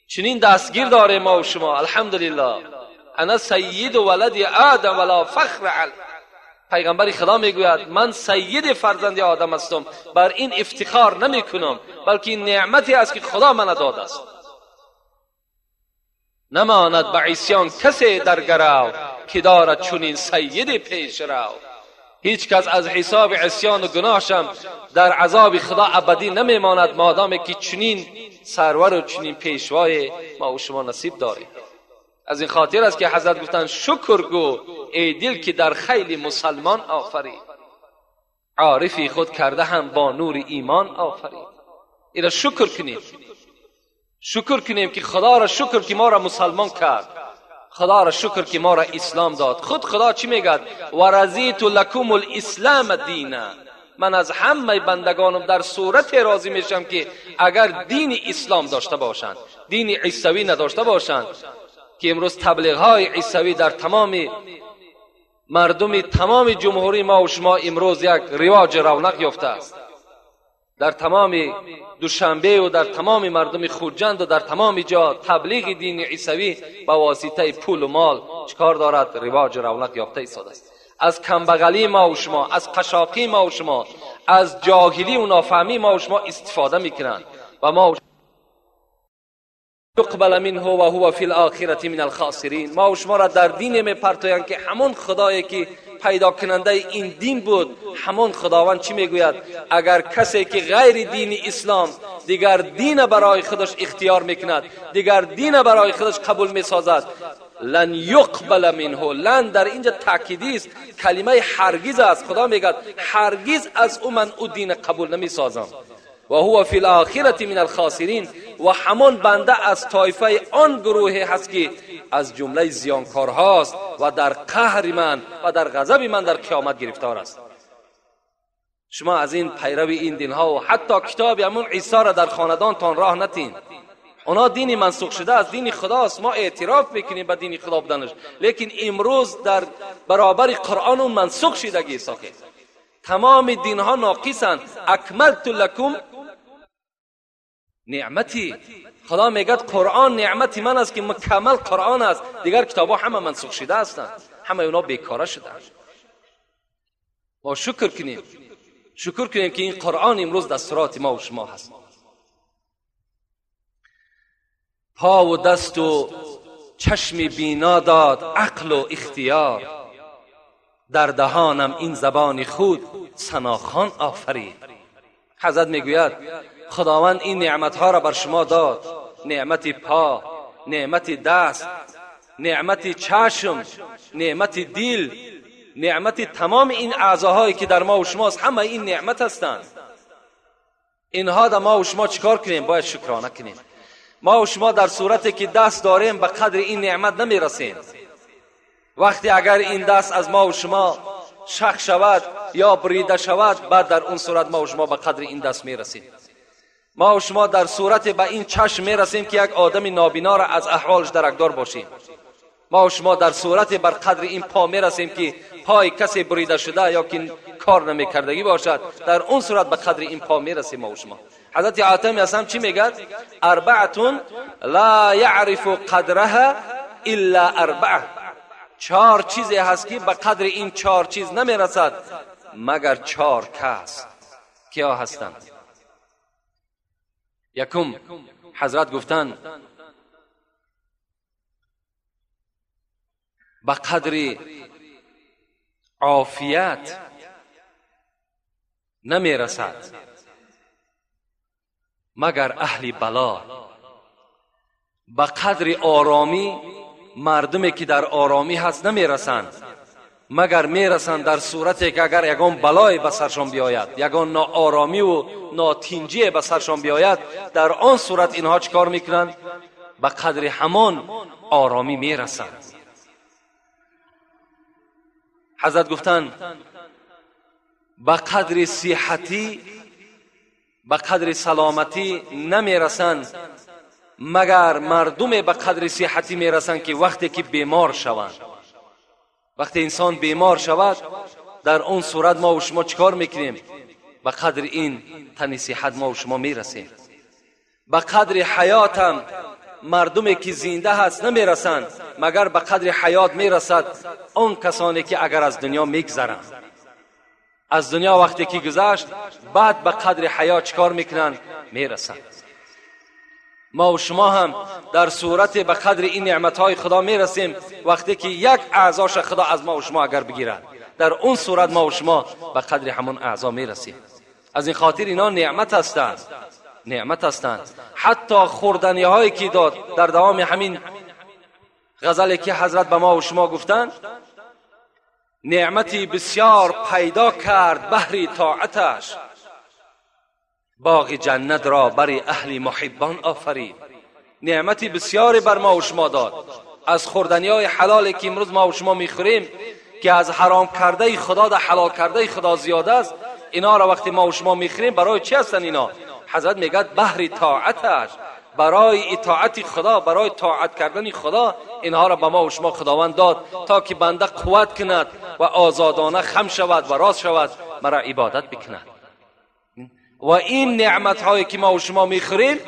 چنین دستگیر داره ما و شما، الحمدلله. انا سید ولد آدم ولا فخر علی. پیغمبر خدا میگوید من سید فرزند آدم هستم، بر این افتخار نمی کنم، بلکه این نعمتی است که خدا من داده است. نماند به عصیان کسی در گرو، که دارد چنین سید پیش رو. هیچ کس از حساب عصیان و گناهشم در عذاب خدا ابدی نمیماند، مادام که چنین سرور و چنین پیشوای ما و شما نصیب داریم. از این خاطر است که حضرت گفتند شکر گو ای دل که در خیل مسلمان آفرید، عارفی خود کرده هم با نور ایمان آفرید. اینا شکر کنیم، شکر کنیم که خدا را شکر که ما را مسلمان کرد، خدا را شکر که ما را اسلام داد. خود خدا چی میگد؟ و رضیت لکم الاسلام دینا. من از همه بندگانم در صورت راضی میشم که اگر دین اسلام داشته باشند، دین عیسوی نداشته باشند، که امروز تبلیغ های عیسوی در تمام مردم تمام جمهوری ما و شما امروز یک رواج رونق یافته است. در تمام دوشنبه و در تمام مردم خرجند و در تمام جا تبلیغ دین عیسوی با واسطه پول و مال چکار دارد؟ رواج رونق یافته ایستاده است. از کمبغلی ما و شما، از قشاقی ما و شما، از جاهلی و نافهمی ما و شما استفاده میکنند و ما یقبل منه و هو فی الاخرة من الخاسرین. ما و شما را در دین میپرتویند که همون خدایی که پیدا کننده این دین بود، همون خداوند چی میگوید؟ اگر کسی که غیر دین اسلام دیگر دین برای خودش اختیار میکند، دیگر دین برای خودش قبول میسازد، لن یقبل منه. لن در اینجا تاکیدی است، کلمه هرگز است. خدا میگه هرگز از او من او دین قبول نمیسازم. و هو فی الاخرة من الخاسرین. و همان بنده از طایفه آن گروه هست که از جمله زیانکارهاست و در قهر من و در غضب من در قیامت گرفتار است. شما از این پیرو این دینها و حتی کتاب همون عیسی را در خاندانتان راه نتین. اونا دینی منسوخ شده از دین خداست، ما اعتراف میکنیم به دین خدا بودنش، لیکن امروز در برابر قرآن اون منسوخ شدگی ساخت. تمام دینها ناقصند. اکملت لکم نعمتی. خدا میگه قرآن نعمتی من است که مکمل قرآن است، دیگر کتابها همه منسوخ شده هستند، همه اونا بیکاره شدند. ما شکر کنیم، شکر کنیم که این قرآن امروز دستورات ما و شما هست. پا و دست و چشم بینا داد عقل و اختیار، در دهانم این زبان خود ثناخوان آفرید. حضرت میگوید خداوند این نعمتها را بر شما داد، نعمت پا، نعمت دست، نعمت چشم، نعمت دل، نعمت تمام این اعضاهایی که در ما و شماست، همه این نعمت هستند. اینها در ما و شما چیکار کنیم؟ باید شکرانه کنیم. ما و شما در صورتی که دست داریم به قدر این نعمت نمیرسیم. وقتی اگر این دست از ما و شما شخ شود یا بریده شود، بعد در اون صورت ما و شما به قدر این دست میرسیم. ما و شما در صورت به این چشم میرسیم که یک آدم نابینا را از احوالش درکدار باشیم. ما و شما در صورت بر قدر این پا میرسیم که پای کسی بریده شده یا که کار نمیکردگی باشد، در اون صورت به قدر این پا میرسیم ما و شما. حضرت حاتم اصلا چی میگه؟ اربعتون لا یعرف قدرها الا اربعه. چهار چیزی هست که به قدر این چهار چیز نمیرسد مگر چهار کس. کیا هستند؟ یکم حضرت گفتند به قدر عافیت نمیرسد مگر اهل بلا. به قدر آرامی مردمی که در آرامی هست نمیرسند، مگر میرسند در صورتی که اگر یگان بلای به سرشان بیاید، یگان ناآرامی و ناتینجی به سرشان بیاید، در آن صورت اینها چیکار میکنند؟ به قدر همان آرامی میرسند. حضرت گفتند به قدر صحتی، به قدر سلامتی نمیرسند مگر مردم به قدر صحتی میرسند که وقتی که بیمار شوند. وقتی انسان بیمار شود، در اون صورت ما و شما چیکار میکنیم؟ به قدر این تن صحت ما و شما میرسیم. به قدر حیات هم مردمی که زنده هست نمیرسند، مگر به قدر حیات میرسد اون کسانی که اگر از دنیا میگذرند. از دنیا وقتی که گذشت، بعد به قدر حیات چیکار میکنند؟ میرسند. ما و شما هم در صورت به قدر این نعمتهای خدا میرسیم وقتی که یک اعضاش خدا از ما و شما اگر بگیرد، در اون صورت ما و شما به قدر همون اعضا میرسیم. از این خاطر اینا نعمت هستند، نعمت هستند. حتی خوردنی هایی که داد در دوام همین غزلی که حضرت به ما و شما گفتند، نعمتی بسیار پیدا کرد بهر طاعتش، باغ جنت را برای اهل محبان آفرید. نعمتی بسیاری بر ما و شما داد. از خوردنی های حلالی که امروز ما و شما میخوریم که از حرام کرده خدا در حلال کرده خدا زیاده است، اینا را وقتی ما و شما میخوریم برای چی هستن اینا؟ حضرت میگه بهر طاعتش، برای اطاعت خدا، برای طاعت کردن خدا اینها را به ما و شما خداوند داد تا که بنده قوت کند و آزادانه خم شود و راست شود، مرا عبادت بکند. و این نعمت هایی که ما و شما میخوریم،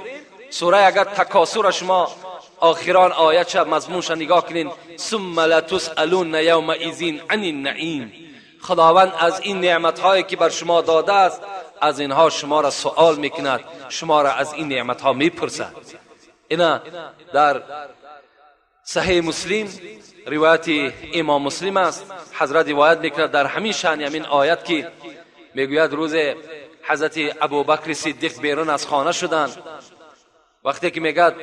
سوره اگر تکاسر شما آخران آیت شب مضمونش نگاه کنین، ثم لتسألون یومئذ عن النعیم. خداوند از این نعمت هایی که بر شما داده است، از اینها شما را سوال میکند، شما را از این نعمت ها میپرسد. اینا در صحیح مسلم روایت امام مسلم است. حضرت روایت میکند در همین شأن همین آیت که میگوید روز حضرت ابوبکر صدیق بیرون از خانه شدند. وقتی که میگد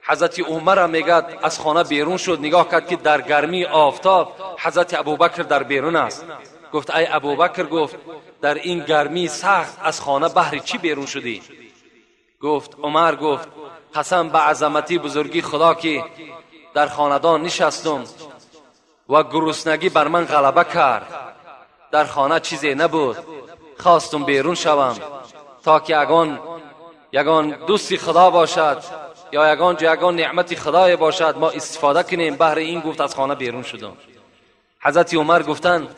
حضرت عمر میگد از خانه بیرون شد، نگاه کرد که در گرمی آفتاب حضرت ابوبکر در بیرون است. گفت ای ابوبکر، گفت در این گرمی سخت از خانه بهر چی بیرون شدی؟ گفت عمر، گفت قسم به عظمتی بزرگی خدا که در خاندان نشستم و گرسنگی بر من غلبه کرد، در خانه چیزی نبود، خواستم بیرون شوم تا که یگان دوستی خدا باشد یا یگان یگان نعمت خدای باشد ما استفاده کنیم. بهر این گفت از خانه بیرون شدم. حضرت عمر گفتند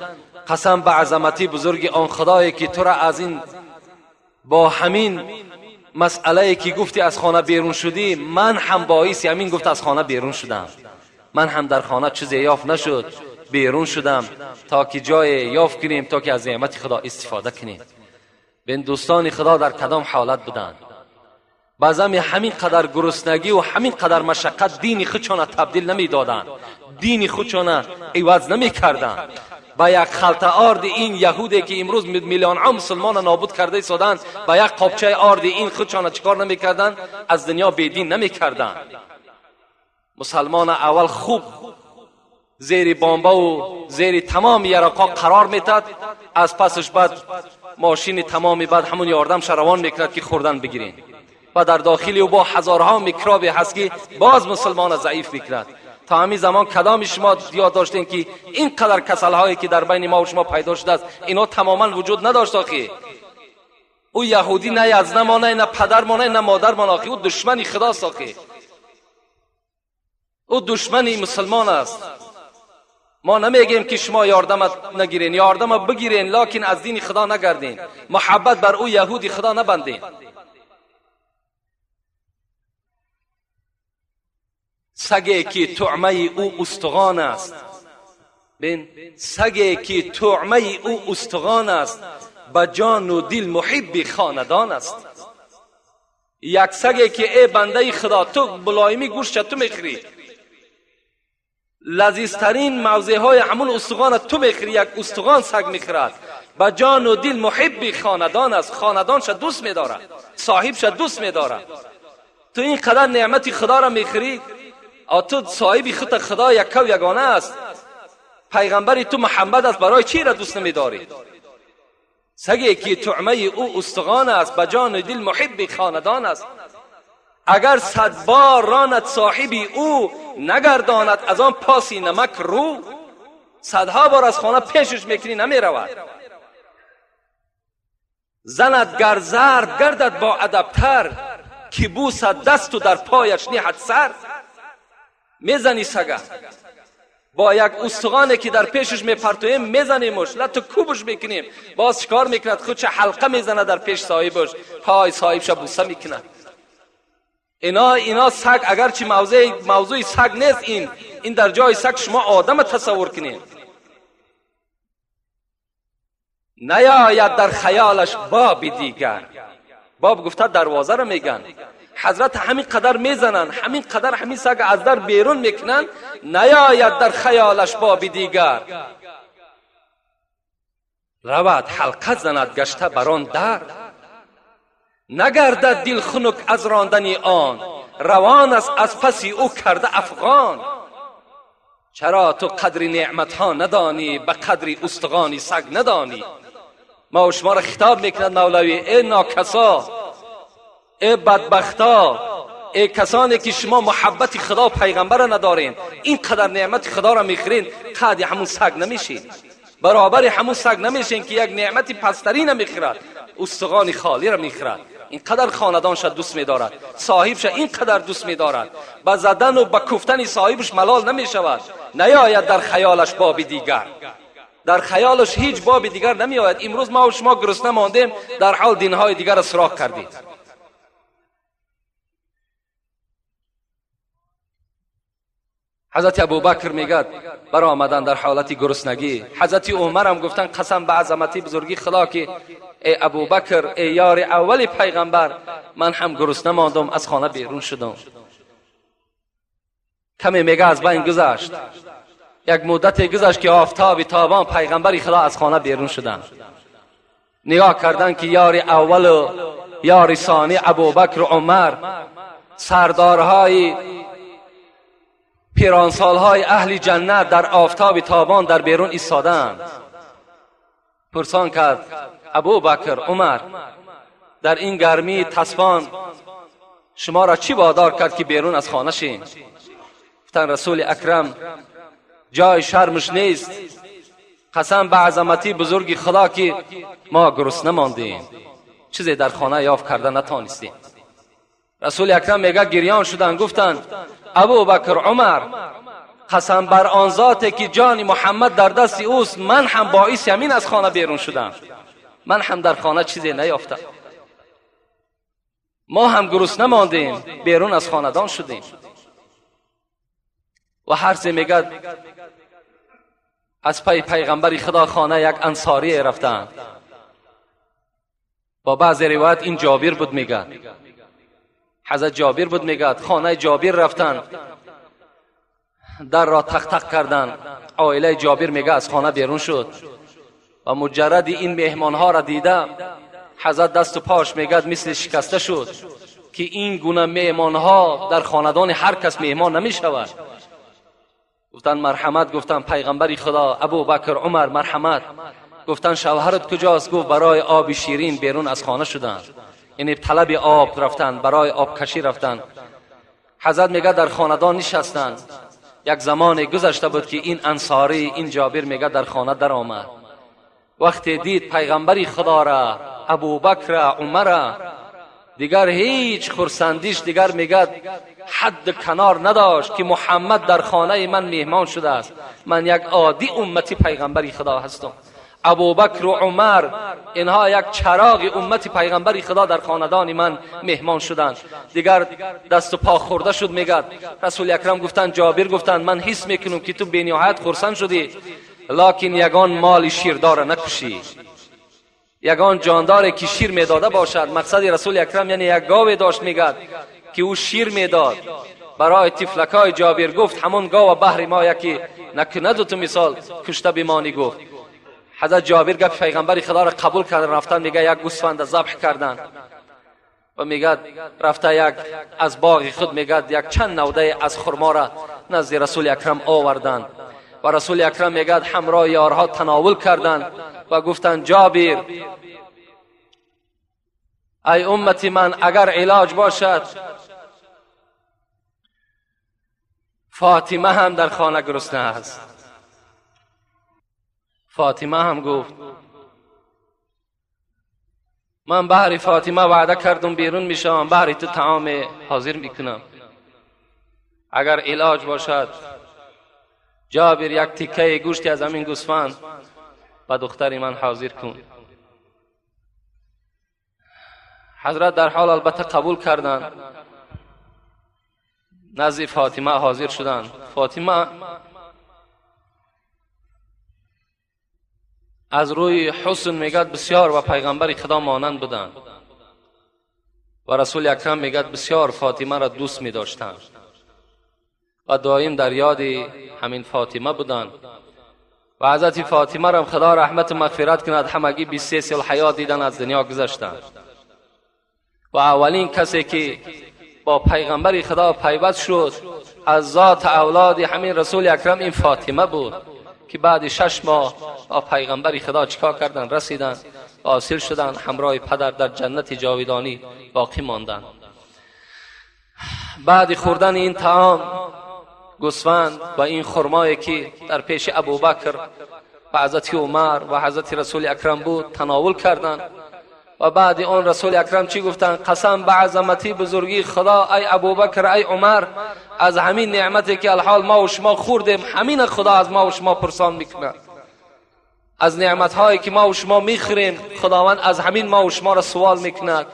قسم به عظمتی بزرگ آن خدایی که تو را از این با همین مسئله که گفتی از خانه بیرون شدی، من هم باعث همین گفت از خانه بیرون شدم، من هم در خانه چیزی یافت نشد، بیرون شدم تا که جای یافت کنیم، تا که از نعمت خدا استفاده کنیم. بین دوستان خدا در کدام حالت بودند؟ بعضا همین قدر گرسنگی و همین قدر مشقت دین خودشان تبدیل نمیدادند، دین خودشان عوض نمیکردند. با یک خلطه آرد این یهودی که امروز میلیون ها مسلمان نابود کرده ایستادند، با یک قابچه آرد این خودشان چیکار نمیکردند؟ از دنیا بیدین نمیکردند. مسلمان اول خوب زیر بامبا و زیر تمام یرقا قرار میتد، از پسش بعد ماشین تمامی بعد همون یاردم روان میکرد که خوردن بگیرین و در داخلی و با هزارها میکروبی هست که باز مسلمان ضعیف میکرد. تا همین زمان کدام شما یاد داشتین که این قدر کسل هایی که در بین ما و شما پیدا شده است اینا تماما وجود نداشت؟ آخی او یهودی نه از ما نه پدر ما نه مادر ما، آخی او دشمنی خداست، آخی او دشمنی مسلمان است. ما نمیگیم که شما یاردم نگیرین، یاردم بگیرین، لکن از دین خدا نگردین، محبت بر او یهودی خدا نبندین. سگی که طعمه او استخوان است، بین سگی که طعمه او استخوان است، به جان و دل محب خاندان است. یک سگی که ای بنده خدا تو بلایمی گوشت تو میخری، لذیذترین موضع های همون استخوان تو میخری، یک استخوان سگ میخرد، به جان و دل محب خاندان است، خاندانش دوست میدارد، صاحبش دوست میدارد. تو این قدر نعمت خدا را میخری، تو صاحب خود خدا یک و یگانه است، پیغمبر تو محمد است، برای چی را دوست نمیداری؟ سگی که طعمه او استخوان است، به جان و دل محب خاندان است. اگر 100 بار راند صاحبی او، نگرداند از آن پاسی نمک رو. صدها بار از خانه پیشش میکنی نمیرود. زند گر ضرب گردد با ادبتر، که بوسد دست و در پایش نهد سر. میزنی سگه با یک استخوانی که در پیشش میپرتویم میزنیمش، لطو کوبش میکنیم، باز چیکار میکند؟ خودش حلقه میزنه در پیش صاحبش، پای صاحبش بوسه میکند. اینا سگ، اگرچه موضوع سگ نیست، این در جای سگ شما آدم تصور کنید. نیاید در خیالش باب دیگر. باب گفته دروازه را میگن. حضرت همین قدر میزنن، همین قدر همین سگ از در بیرون میکنن، نیاید در خیالش باب دیگر. رود حلقه زند گشته بران در، نگردد دل خنک از راندن آن، روان است از پسی او کرده افغان. چرا تو قدر نعمت ها ندانی، به قدر استخوان سگ ندانی؟ ما و شما را خطاب میکند مولوی، ای ناکسا، ای بدبختا، ای کسانی که شما محبت خدا و پیغمبر را ندارین، این قدر نعمت خدا را میخورین، قدر همون سگ نمیشین، برابر همون سگ نمیشین که یک نعمت پستری نمیخورد، استخوان خالی را میخورد. این قدر خاندانش دوست میدارد، صاحبش این قدر دوست میدارد، به زدن و به کوفتن صاحبش ملال نمیشود. نیاید در خیالش باب دیگر، در خیالش هیچ باب دیگر نمیآید. امروز ما و شما گرسنه ماندیم، در حال دینهای دیگر را سراغ کردیم. حضرت ابوبکر میگد برآمدن در حالت گرسنگی. حضرت عمر هم گفتن قسم به عظمتی بزرگی خدا که ای ابوبکر، ای یار اول پیغمبر، من هم گرسنه ماندم، از خانه بیرون شدم. کمی میگه از بین گذشت، یک مدت گذشت که آفتاب تابان پیغمبر خدا از خانه بیرون شدن. نگاه کردن که یار اول و یار ثانی ابوبکر و عمر، سردارهای پیرانسالهای اهل جنت در آفتاب تابان در بیرون ایستادند. پرسان کرد ابوبکر، عمر، در این گرمی تسبان شما را چی وادار کرد که بیرون از خانه شین؟ گفتن رسول اکرم جای شرمش نیست، قسم به عظمتی بزرگ خدا که ما گرسنه ماندیم، چیزی در خانه یافت کرده نتانستیم. رسول اکرم میگه گریان شدن، گفتن ابوبکر، عمر، قسم بر آن ذاتی که جان محمد در دست اوست، من هم باعث همین از خانه بیرون شدم، من هم در خانه چیزی نیافتم، ما هم گرسنه ماندیم، بیرون از خاندان شدیم. و هر سی میگه از پی پیغمبر خدا خانه یک انصاری رفتن. با بعض روایت این جابر بود میگه، حضرت جابر بود میگه خانه جابر رفتن، در را تق تق کردن. عائله جابر میگه از خانه بیرون شد و مجرد این مهمانها را دیده حضرت دست و پاش میگه مثل شکسته شد که این گونه مهمانها در خاندان هر کس مهمان نمیشود. گفتن مرحمت، گفتن پیغمبر خدا ابوبکر، عمر مرحمت. گفتن شوهرت کجاست؟ گفت برای آب شیرین بیرون از خانه شدن، یعنی طلب آب رفتن، برای آب کشی رفتن. حضرت میگه در خاندان نشستن. یک زمان گذشته بود که این انصاری، این جابر میگه در خانه در آمد. وقتی دید پیغمبر خدا را، ابوبکر را، عمر را، دیگر هیچ خرسندیش دیگر میگه حد کنار نداشت که محمد در خانه من مهمان شده است، من یک عادی امتی پیغمبر خدا هستم. ابوبکر و عمر اینها یک چراغ امت پیغمبر خدا در خاندان من مهمان شدند. دیگر دست و پا خورده شد. میگه رسول اکرم گفتند، جابر گفتند من حس میکنم که تو بی‌نهایت خرسند شدی، لکن یگان مال شیردار نکشی، یگان جاندار که شیر میداده باشد. مقصد رسول اکرم یعنی یک گاوی داشت میگه که او شیر میداد. برای طفلکای جابر گفت همون گاو بهر ما یکی نکند و تو مثال کشته بمانی. گفت حضرت جابر گفت پیغمبر خدا را قبول کردن، رفتن میگه یک گوسفند ذبح کردن و میگه رفته یک از باغ خود میگه یک چند نوده از خرما را نزد رسول اکرم آوردن و رسول اکرم میگه همراه یارها تناول کردند و گفتند جابر ای امتی من اگر علاج باشد فاطمه هم در خانه گرسنه است. فاطمه هم گفت من بهر فاطمه وعده کردم بیرون میشم، بهر تو طعام حاضر میکنم، اگر علاج باشد جابر یک تیکه گوشتی از همین گوسفند به دختر من حاضر کن. حضرت در حال البته قبول کردند، نزد فاطمه حاضر شدند. فاطمه از روی حسن میگد بسیار و پیغمبر خدا مانند بودند و رسول اکرم میگد بسیار فاطمه را دوست میداشتند و دائم در یاد همین فاطمه بودند و حضرت فاطمه را خدا رحمت و مغفرت کند، همگی 23 سال حیات دیدن از دنیا گذشتند و اولین کسی که با پیغمبر خدا پیوست شد از ذات اولاد همین رسول اکرم این فاطمه بود که بعد 6 ماه با پیغمبر خدا چیکار کردن؟ رسیدن، واصل شدن، همراه پدر در جنت جاودانی باقی ماندن. بعد خوردن این طعام گوسفند و این خرمایی که در پیش ابوبکر و حضرت عمر و حضرت رسول اکرم بود تناول کردند و بعد آن رسول اکرم چی گفتند؟ قسم به عظمتی بزرگی خدا ای ابوبکر ای عمر، از همین نعمتی که الحال ما و شما خوردیم همین خدا از ما و شما پرسان میکنه. از نعمتهایی که ما و شما میخوریم خداوند از همین ما و شما را سوال میکند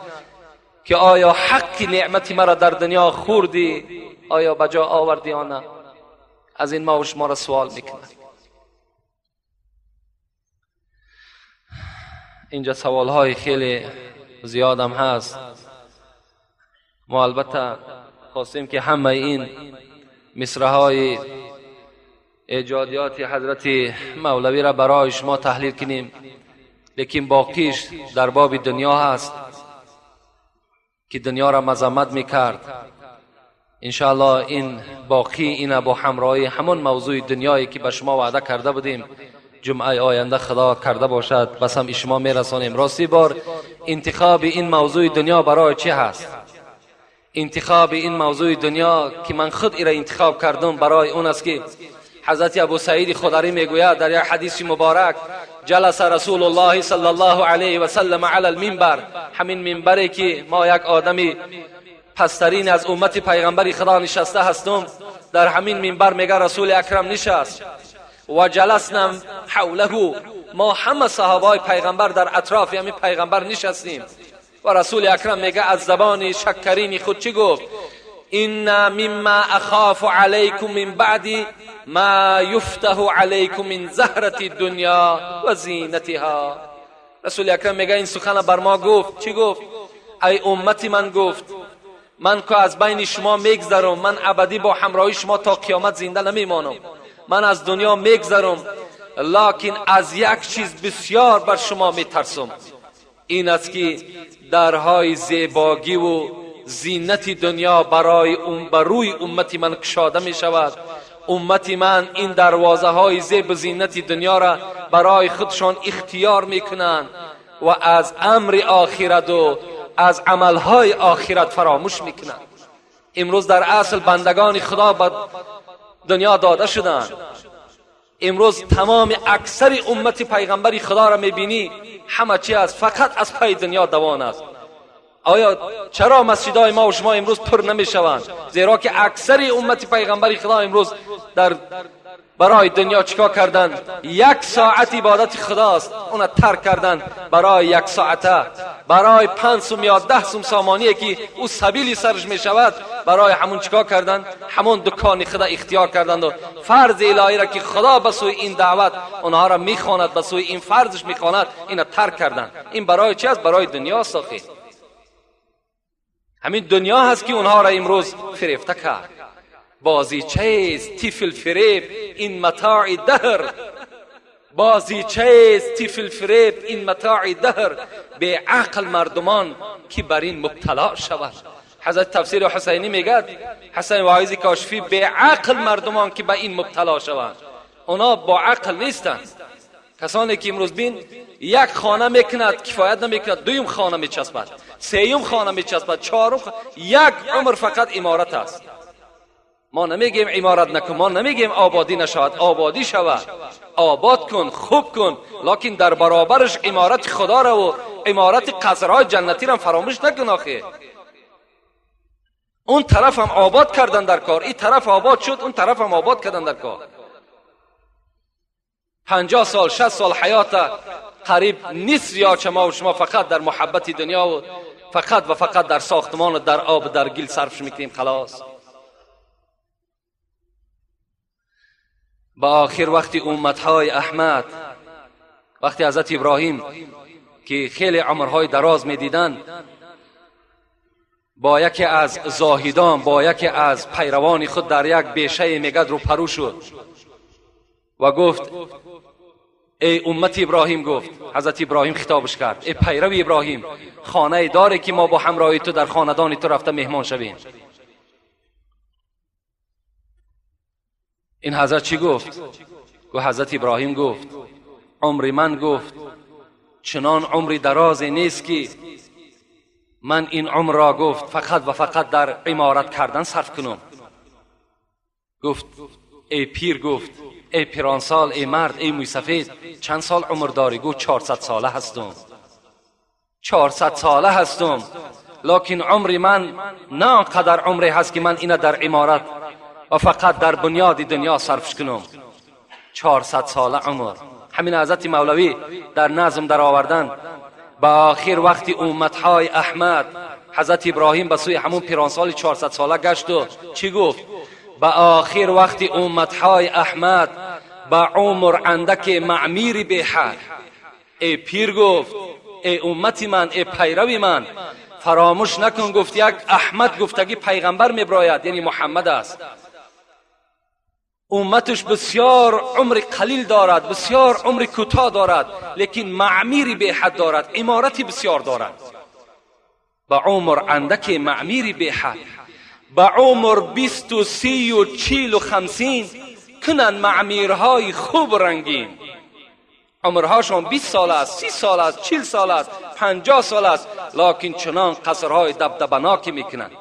که آیا حق نعمتی مرا در دنیا خوردی، آیا بجا آوردی یا نه؟ از این ما و شما را سوال میکند. اینجا سوال های خیلی زیادم هست. ما البته خواستیم که همه این مصرع های ایجادیات حضرت مولوی را برای شما تحلیل کنیم، لیکن باقیش در باب دنیا هست که دنیا را مذمت میکرد. انشاءالله این باقی این با همراهی همون موضوع دنیایی که به شما وعده کرده بودیم جمعه آینده خدا کرده باشد بس هم شما میرسانیم. راستی بار انتخاب این موضوع دنیا برای چی هست؟ انتخاب این موضوع دنیا که من خود ایره انتخاب کردم برای اون است که حضرت ابو سعید خدری میگوید در یک حدیث مبارک جلس رسول الله صلی الله علیه و سلم علی المنبر، همین منبری که ما یک آدمی پسترین از امت پیغمبر خدا نشسته هستم، در همین منبر میگه رسول اکرم نشست و جلسنا حوله، ما همه صحابه پیغمبر در اطراف همین پیغمبر نشستیم و رسول اکرم میگه از زبان شکرین خود چی گفت؟ این مما اخاف علیکم من بعد ما یفتح علیکم من زهرة الدنیا و زینتها. رسول اکرم میگه این سخن بر ما گفت. چی گفت؟ ای امت من، گفت من که از بین شما میگذرم، من ابدی با همراهی شما تا قیامت زنده نمیمانم، من از دنیا میگذرم، لکن از یک چیز بسیار بر شما میترسم، این است که درهای زیباگی و زینت دنیا برای بر روی امت من کشاده می شود. امت من این دروازه های زیب و زینت دنیا را برای خودشان اختیار میکنند و از امر آخرت و از عملهای آخرت فراموش میکنند. امروز در اصل بندگان خدا به دنیا داده شدند. امروز تمام اکثر امت پیغمبر خدا را میبینی همه چی است، فقط از پای دنیا دوان است. آیا چرا مسجدهای ما و شما امروز پر نمیشوند؟ زیرا که اکثر امت پیغمبر خدا امروز در برای دنیا چیکار کردند؟ یک ساعت عبادت خداست اون ترک کردند برای یک ساعته، برای 5 سوم یا 10 سوم سامانی که او سبیلی سرش میشود، برای همون چیکار کردند؟ همون دکان خدا اختیار کردند و فرض الهی را که خدا به سوی این دعوت اونها را میخواند، به سوی این فرضش میخواند، اینو ترک کردند. این برای چی است؟ برای دنیا است. همین دنیا هست که اونها را امروز فریفته کرد. بازیچه است طفل فریب این متاع دهر، بازیچه است طفل فریب این متاع دهر، به عقل مردمان که بر این مبتلا شود. حضرت تفسیر حسینی میگد، حسین واعظ کاشفی، به عقل مردمان که به این مبتلا شوند. اونا با عقل نیستند. کسانی که امروز بین یک خانه میکند کفایت نمیکند، دویم خانه میچسبد، سیوم خانه میچسبد، چهارم خانه، یک عمر فقط عمارت است. ما نمیگیم عمارت نکن، ما نمیگیم آبادی نشود، آبادی شود، آباد کن، خوب کن، لکن در برابرش عمارت خدا را و عمارت قصرهای جنتی را فراموش نکن. آخه اون طرف هم آباد کردن در کار، این طرف آباد شد، اون طرف هم آباد کردن در کار. 50 سال 60 سال حیات قریب نصف یا ما و شما فقط در محبت دنیا و فقط و فقط در ساختمان و در آب و در گل صرفش میکنیم. خلاص. با آخر وقتی امتهای احمد، وقتی حضرت ابراهیم که خیلی عمرهای دراز میدیدند، با یکی از زاهدان، با یکی از پیروان خود در یک بیشه میگد رو پرو شد و گفت ای امت ابراهیم، گفت حضرت ابراهیم خطابش کرد، ای پیرو ابراهیم، خانه داره که ما با همراهی تو در خاندان تو رفته مهمان شویم. این حضرت چی گفت؟ گفت حضرت ابراهیم گفت عمر من، گفت چنان عمری درازی نیست که من این عمر را، گفت فقط و فقط در عمارت کردن صرف کنم. گفت ای پیر، گفت ای پیرانسال، ای مرد، ای موی سفید، چند سال عمر داری؟ گفت 400 ساله هستم، 400 ساله هستم، لکن عمر من نه آنقدر عمری هست که من اینه در عمارت و فقط در بنیاد دنیا صرفش کنم. 400 ساله عمر. همین حضرت مولوی در نظم در آوردن. به آخر وقتی امتهای احمد، حضرت ابراهیم به سوی همون پیرانسال 400 ساله گشت و چی گفت؟ به آخر وقتی امتهای احمد به عمر اندک معمیر به حد. ای پیر، گفت ای امت من، ای پیروی من، فراموش نکن، گفت یک احمد گفتگی پیغمبر میبراید، یعنی محمد است. Умматаш бисёр умри қалил дорад, бисёр умри кӯтоҳ дорад, лекин маъмири беҳад дорад, иморати бисёр дорад. Ба умр андаке маъмири беҳад, ба умр 20, 30, 40, 50 кунанд маъмирҳои хуб рангин. Умрҳошон 20 сол аст, 30 сол аст, 40 сол аст, 50 сол аст, локин чунон қасрҳои дабдабаноке мекунанд.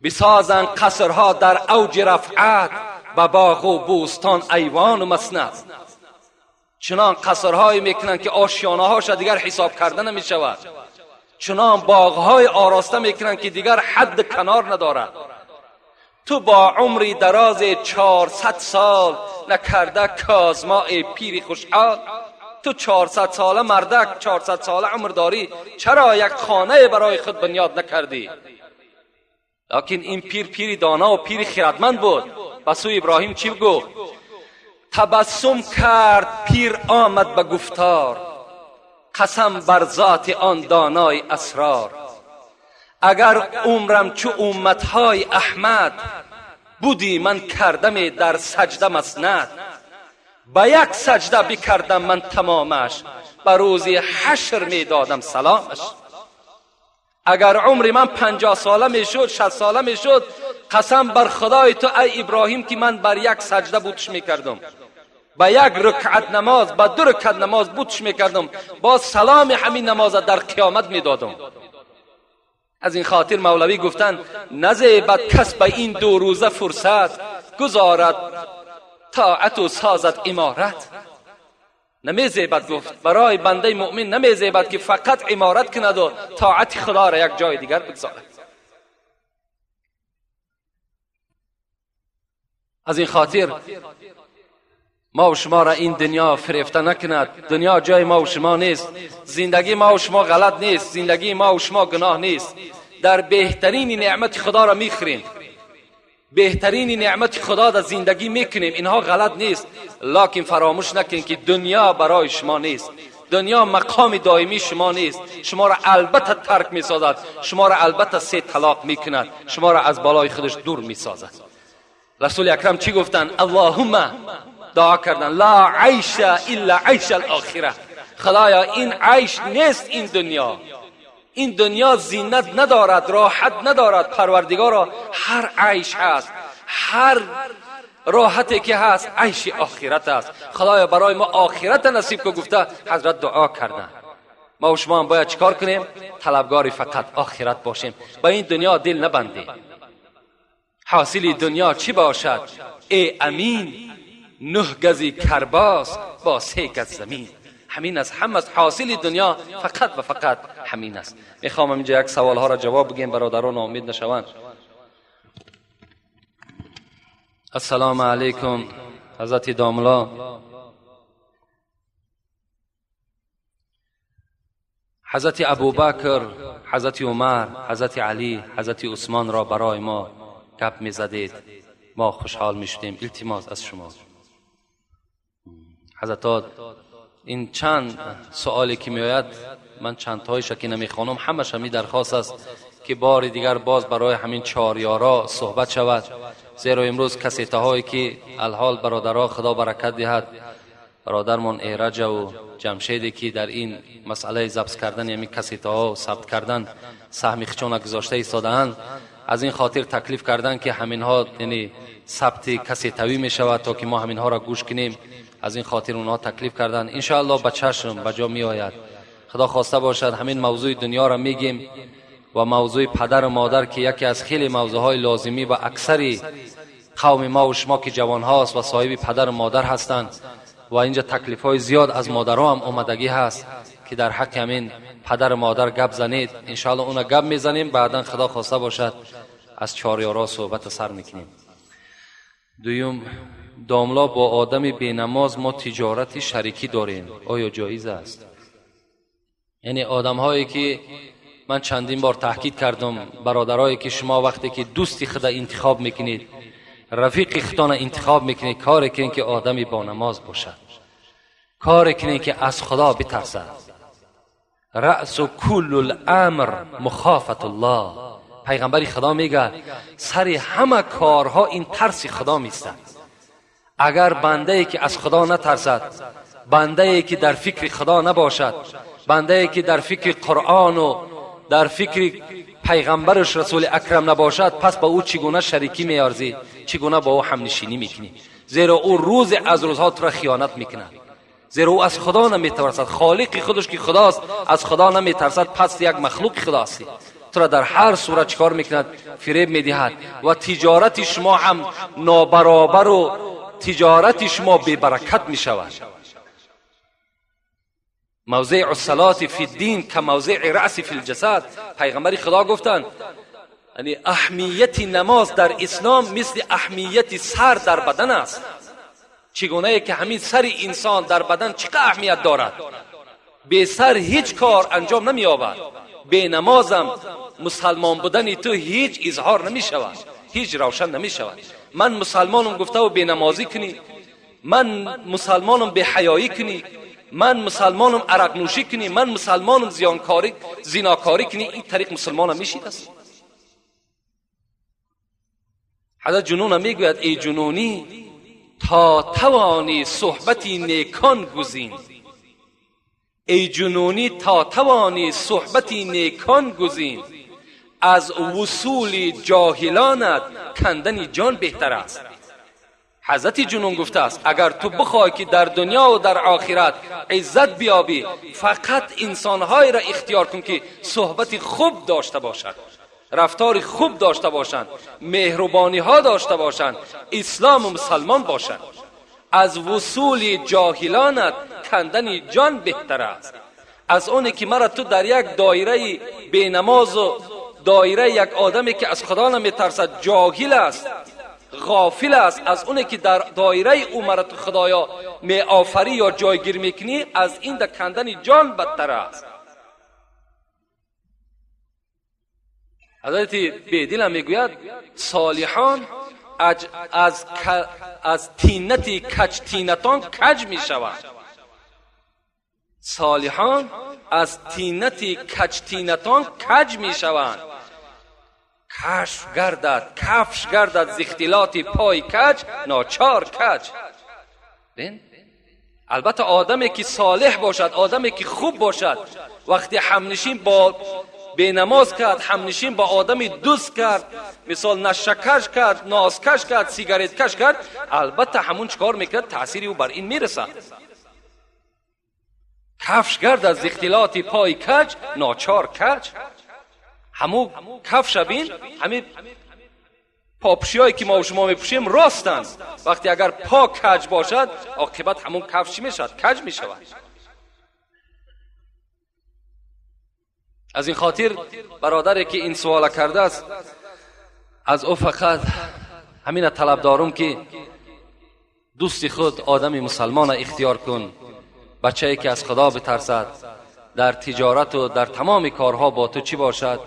Бисозанд қасрҳо дар авҷи рафъат, ба боғу бӯстон айвону маснад. Чунон қасрҳое мекунанд ки ошёнаҳоша дигар ҳисоб карда намешавад. Чунон боғҳои ороста мекунанд ки дигар ҳадд канор надорад. Ту бо умри дарози 400 сол накарда козмои пири хушҳол. Ту 400 сола мардак, 400 сола умр дорӣ, чаро як хонае барои худ бунёд накардӣ? Локин ин пир пири дона ва пири хирадманд буд. Ба сӯи Иброҳим чӣ гуфт? Табассум кард пир омад ба гуфтор, қасам бар зоти он донои асрор. Агар умрам чу умматҳои Аҳмад буди, ман кардаме дар саҷда маснад. Ба як саҷда бикардам ман тамомаш, ба рӯзи ҳашр медодам саломаш. Агар умри ман 50 сола мешуд, 60 сола мешуд, қасам бар худои ту ай Иброҳим ки ман бар як саҷда бутш мекардам, ба як рукъат намоз, ба 2 рукъат намоз бутш мекардам, боз саломи ҳамин намоза дар қиёмат медодам. Аз ин хотир мавлавӣ гуфтанд назебад кас ба ин 2 рӯза фурсат гузорад тоату созад иморат. Намезебад, гуфт, барои бандаи муъмин намезебад ки фақат иморат кунад ва тоати худоро як ҷои дигар бигзорад. Аз ин хотир ма ва шуморо ин дунё фирефта накунад. Дунё ҷои ма ва шумо нест. Зиндагии ма ва шумо ғалат нест. Зиндагии ма ва шумо гуноҳ нест. Дар беҳтарини неъмати худоро мехӯрем, беҳтарини неъмати худо дар зиндагӣ мекунем. Инҳо ғалат нест, локин фаромӯш накунед ки дунё барои шумо нест. Дунё мақоми доимии шумо нест. Шуморо албатта тарк месозад, шуморо албатта 3 талоқ мекунад, шуморо аз болои худаш дур месозад. Расули акрам чӣ гуфтанд? Аллоҳумма, дуо карданд, ла айша илла айша алохира. Худоё, ин айш нест, ин дунё, ин дунё зинат надорад, роҳат надорад. Парвардигоро, ҳар айш ҳаст, ҳар роҳате ки ҳаст айши охират аст. Худоё, барои мо охират насиб ку, гуфта ҳазрат дуо карданд. Ма ва шумо ҳам бояд чикор кунем? Талабгори фақат охират бошем, ба ин дунё дил набандем. Ҳосили дунё чӣ бошад? Э амин, 9 гази карбос бо 3 газ замин. ҳамин аст, ҳама ҳосили дунё фақат ва фақат ҳамин аст. мехоҳам инҷа як саволҳоро ҷавоб бигем, бародарон ноумед нашаванд. Ассалому алайкум ҳазрати домла. ҳазрати Абубакр, ҳазрати Умар, ҳазрати Алӣ, ҳазрати Усмонро барои мо гап мезадед, мо хушҳол мешудем. Илтимос аз шумо. ҳазратот, ин чанд суоле ки меояд, ман чандтоиша ки намехонам, ҳамаш ҳамин дархост аст ки бори дигар боз барои ҳамин чорёро суҳбат шавад. Зеро имрӯз касетаҳое ки алҳол бародаро худо баракат диҳад, бародармон Эраҷаву Ҷамшеде ки дар ин масъалаи забт кардани ҳамин касетаҳо сабт кардан саҳми хичона гузошта истодаанд, аз ин хотир таклиф карданд ки ҳаминҳо, яъне сабти касетавӣ мешавад то ки мо ҳаминҳоро гӯш кунем. Аз ин хотир онҳо таклиф карданд. Иншоаллоҳ ба чашм ба ҷо меояд. Худо хоста бошад ҳамин мавзӯи дунёро мегем ва мавзӯи падару модар ки яке аз хеле мавзӯъҳои лозимӣ ва аксари қавми ма ва шумо ки ҷавонҳост ва соҳиби падару модар ҳастанд ва инҷа таклифҳои зиёд аз модарҳо ҳам омадагӣ ҳаст ки дар ҳаққи ҳамин падару модар гап занед. Иншоаллоҳ уна гап мезанем, баъдан худо хоста бошад аз чорёро суҳбата сар мекунем. Дуюм, домло бо одами бенамоз мо тиҷорати шарикӣ дорем, оё ҷоиз аст? Яъне одамҳое ки ман чандин бор таҳкид кардам, бародарое ки шумо вақте ки дӯсти худа интихоб мекунед, рафиқи худтона интихоб мекунед, коре кунед ки одами бонамоз бошад, коре кунед ки аз худо битарсад. раъсу куллу ламр мухофатуллоҳ. Пайғамбари худо мегӯяд сари ҳама корҳо ин тарси худо меистад. Агар бандае ки аз Худо натарсад, бандае ки дар фикри Худо набошад, бандае ки дар фикри Қуръону дар фикри пайғамбараш Расули Акрам набошад, пас ба ӯ чӣ гуна шарикӣ меарзӣ, чӣ гуна бо ӯ ҳамнишинӣ мекунӣ? Зеро ӯ рӯзе аз рӯзҳо тура хиёнат мекунад. Зеро ӯ аз Худо наметарсад. Холиқи худаш ки Худост, аз Худо наметарсад, пас як махлуқи Худо ҳастӣ. Тура дар ҳар сурат чикор мекунад? Фиреб медиҳад. Ва тиҷорати шумо ҳам нобаробару тиҷорати шумо бебаракат мешавад. موضع الصلاة فی الدین که موضع رأس فی الجسد. پیغمبر خدا گفتند یعنی اهمیت نماز در اسلام مثل اهمیت سر در بدن است. چگونه که همین سر انسان در بدن چقدر اهمیت دارد، به سر هیچ کار انجام نمی‌یابد. به نمازم مسلمان بودن تو هیچ اظهار نمی‌شود، هیچ روشن نمی‌شود. من مسلمانم گفته و به نمازی کنی، من مسلمانم به حیایی کنی، من مسلمانم عرق نوشی کنی، من مسلمانم زیانکاری زیناکاری کنی، این طریق مسلمانم میشید است. حضرت جنون میگوید ای جنونی تا توانی صحبتی نیکان گزین، ای جنونی تا توانی صحبتی نیکان گزین، از وصول جاهلانت کندن جان بهتر است. حضرت جنون گفته است اگر تو بخوای که در دنیا و در آخرت عزت بیابی، فقط انسانهای را اختیار کن که صحبت خوب داشته باشند، رفتار خوب داشته باشند، مهربانی ها داشته باشند، اسلام و مسلمان باشند. از وصول جاهلانت کندن جان بهتر است. از اونی که مرا تو در یک دایره بینماز و دایره یک آدمی که از خدا نمیترسد، جاهل است، غافل است، از اونی که در دایره او مرا تو خدایا می آفری یا جایگیر میکنی، از این در کندن جان بدتر است. حضرت بیدل میگوید صالحان از تینت کج تینتان کج میشوند. صالحان از تینت کج تینتان کج میشوند. کشف گردد کفش گردد ز اختلاط پای کج ناچار کج. بین البته آدمی که صالح باشد، آدمی که خوب باشد، وقتی همنشین با بینماز کرد، همنشین با آدمی دوست کرد، مثال نشکش کرد، نازکش کرد، سیگارت کش کرد، البته همون چکار میکرد؟ تاثیری او بر این میرسد. کفش گرد از اختلاط پای کج ناچار کج. همو کفش بین، همین پاپوشیایی که ما و شما میپوشیم راستند. وقتی اگر پا کج باشد، عاقبت همون کفش چی میشود؟ کج میشود. از این خاطر برادری که این سوال کرده است، از او فقط همین طلب دارم که دوست خود آدم مسلمان اختیار کن، بچه‌ای که از خدا بترسد، در تجارت و در تمام کارها با تو چی باشد؟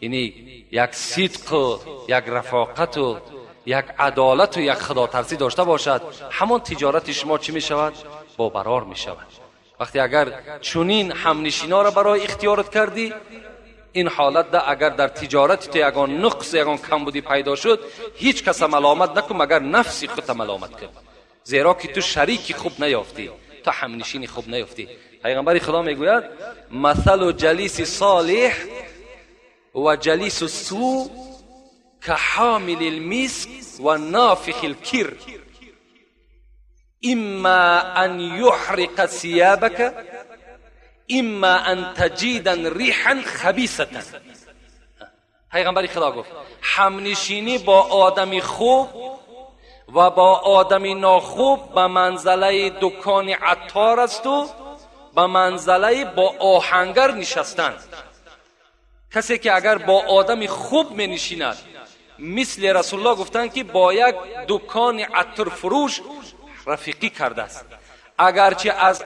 یعنی یک صدق و یک رفاقت و یک عدالت و یک خدا ترسی داشته باشد، همان تجارت شما چی می شود؟ با برار می شود. وقتی اگر چنین همنشینا را برای اختیارت کردی، این حالت ده اگر در تجارت تو یگان نقص یگان کمبودی پیدا شد، هیچ کس ملامت نکن مگر نفسی خودت ملامت کن، زیرا که تو شریک خوب نیافتی، تو همنشین خوب نیافتی. پیغمبر خدا میگوید مثل جلیس صالح و جلیس سوء که حامل المسک و نافخ الکر، اما ان يحرق ثيابك اما ان تجد ريحا خبيثة. پیغمبر خدا گفت همنشینی با آدمی خوب و با آدمی ناخوب به منزله دکان عطار است و به منزله با آهنگر نشستن. کسی که اگر با آدمی خوب می نشیند، مثل رسول الله گفتند که با یک دکان عطر فروش رفیقی کرده است، اگرچه از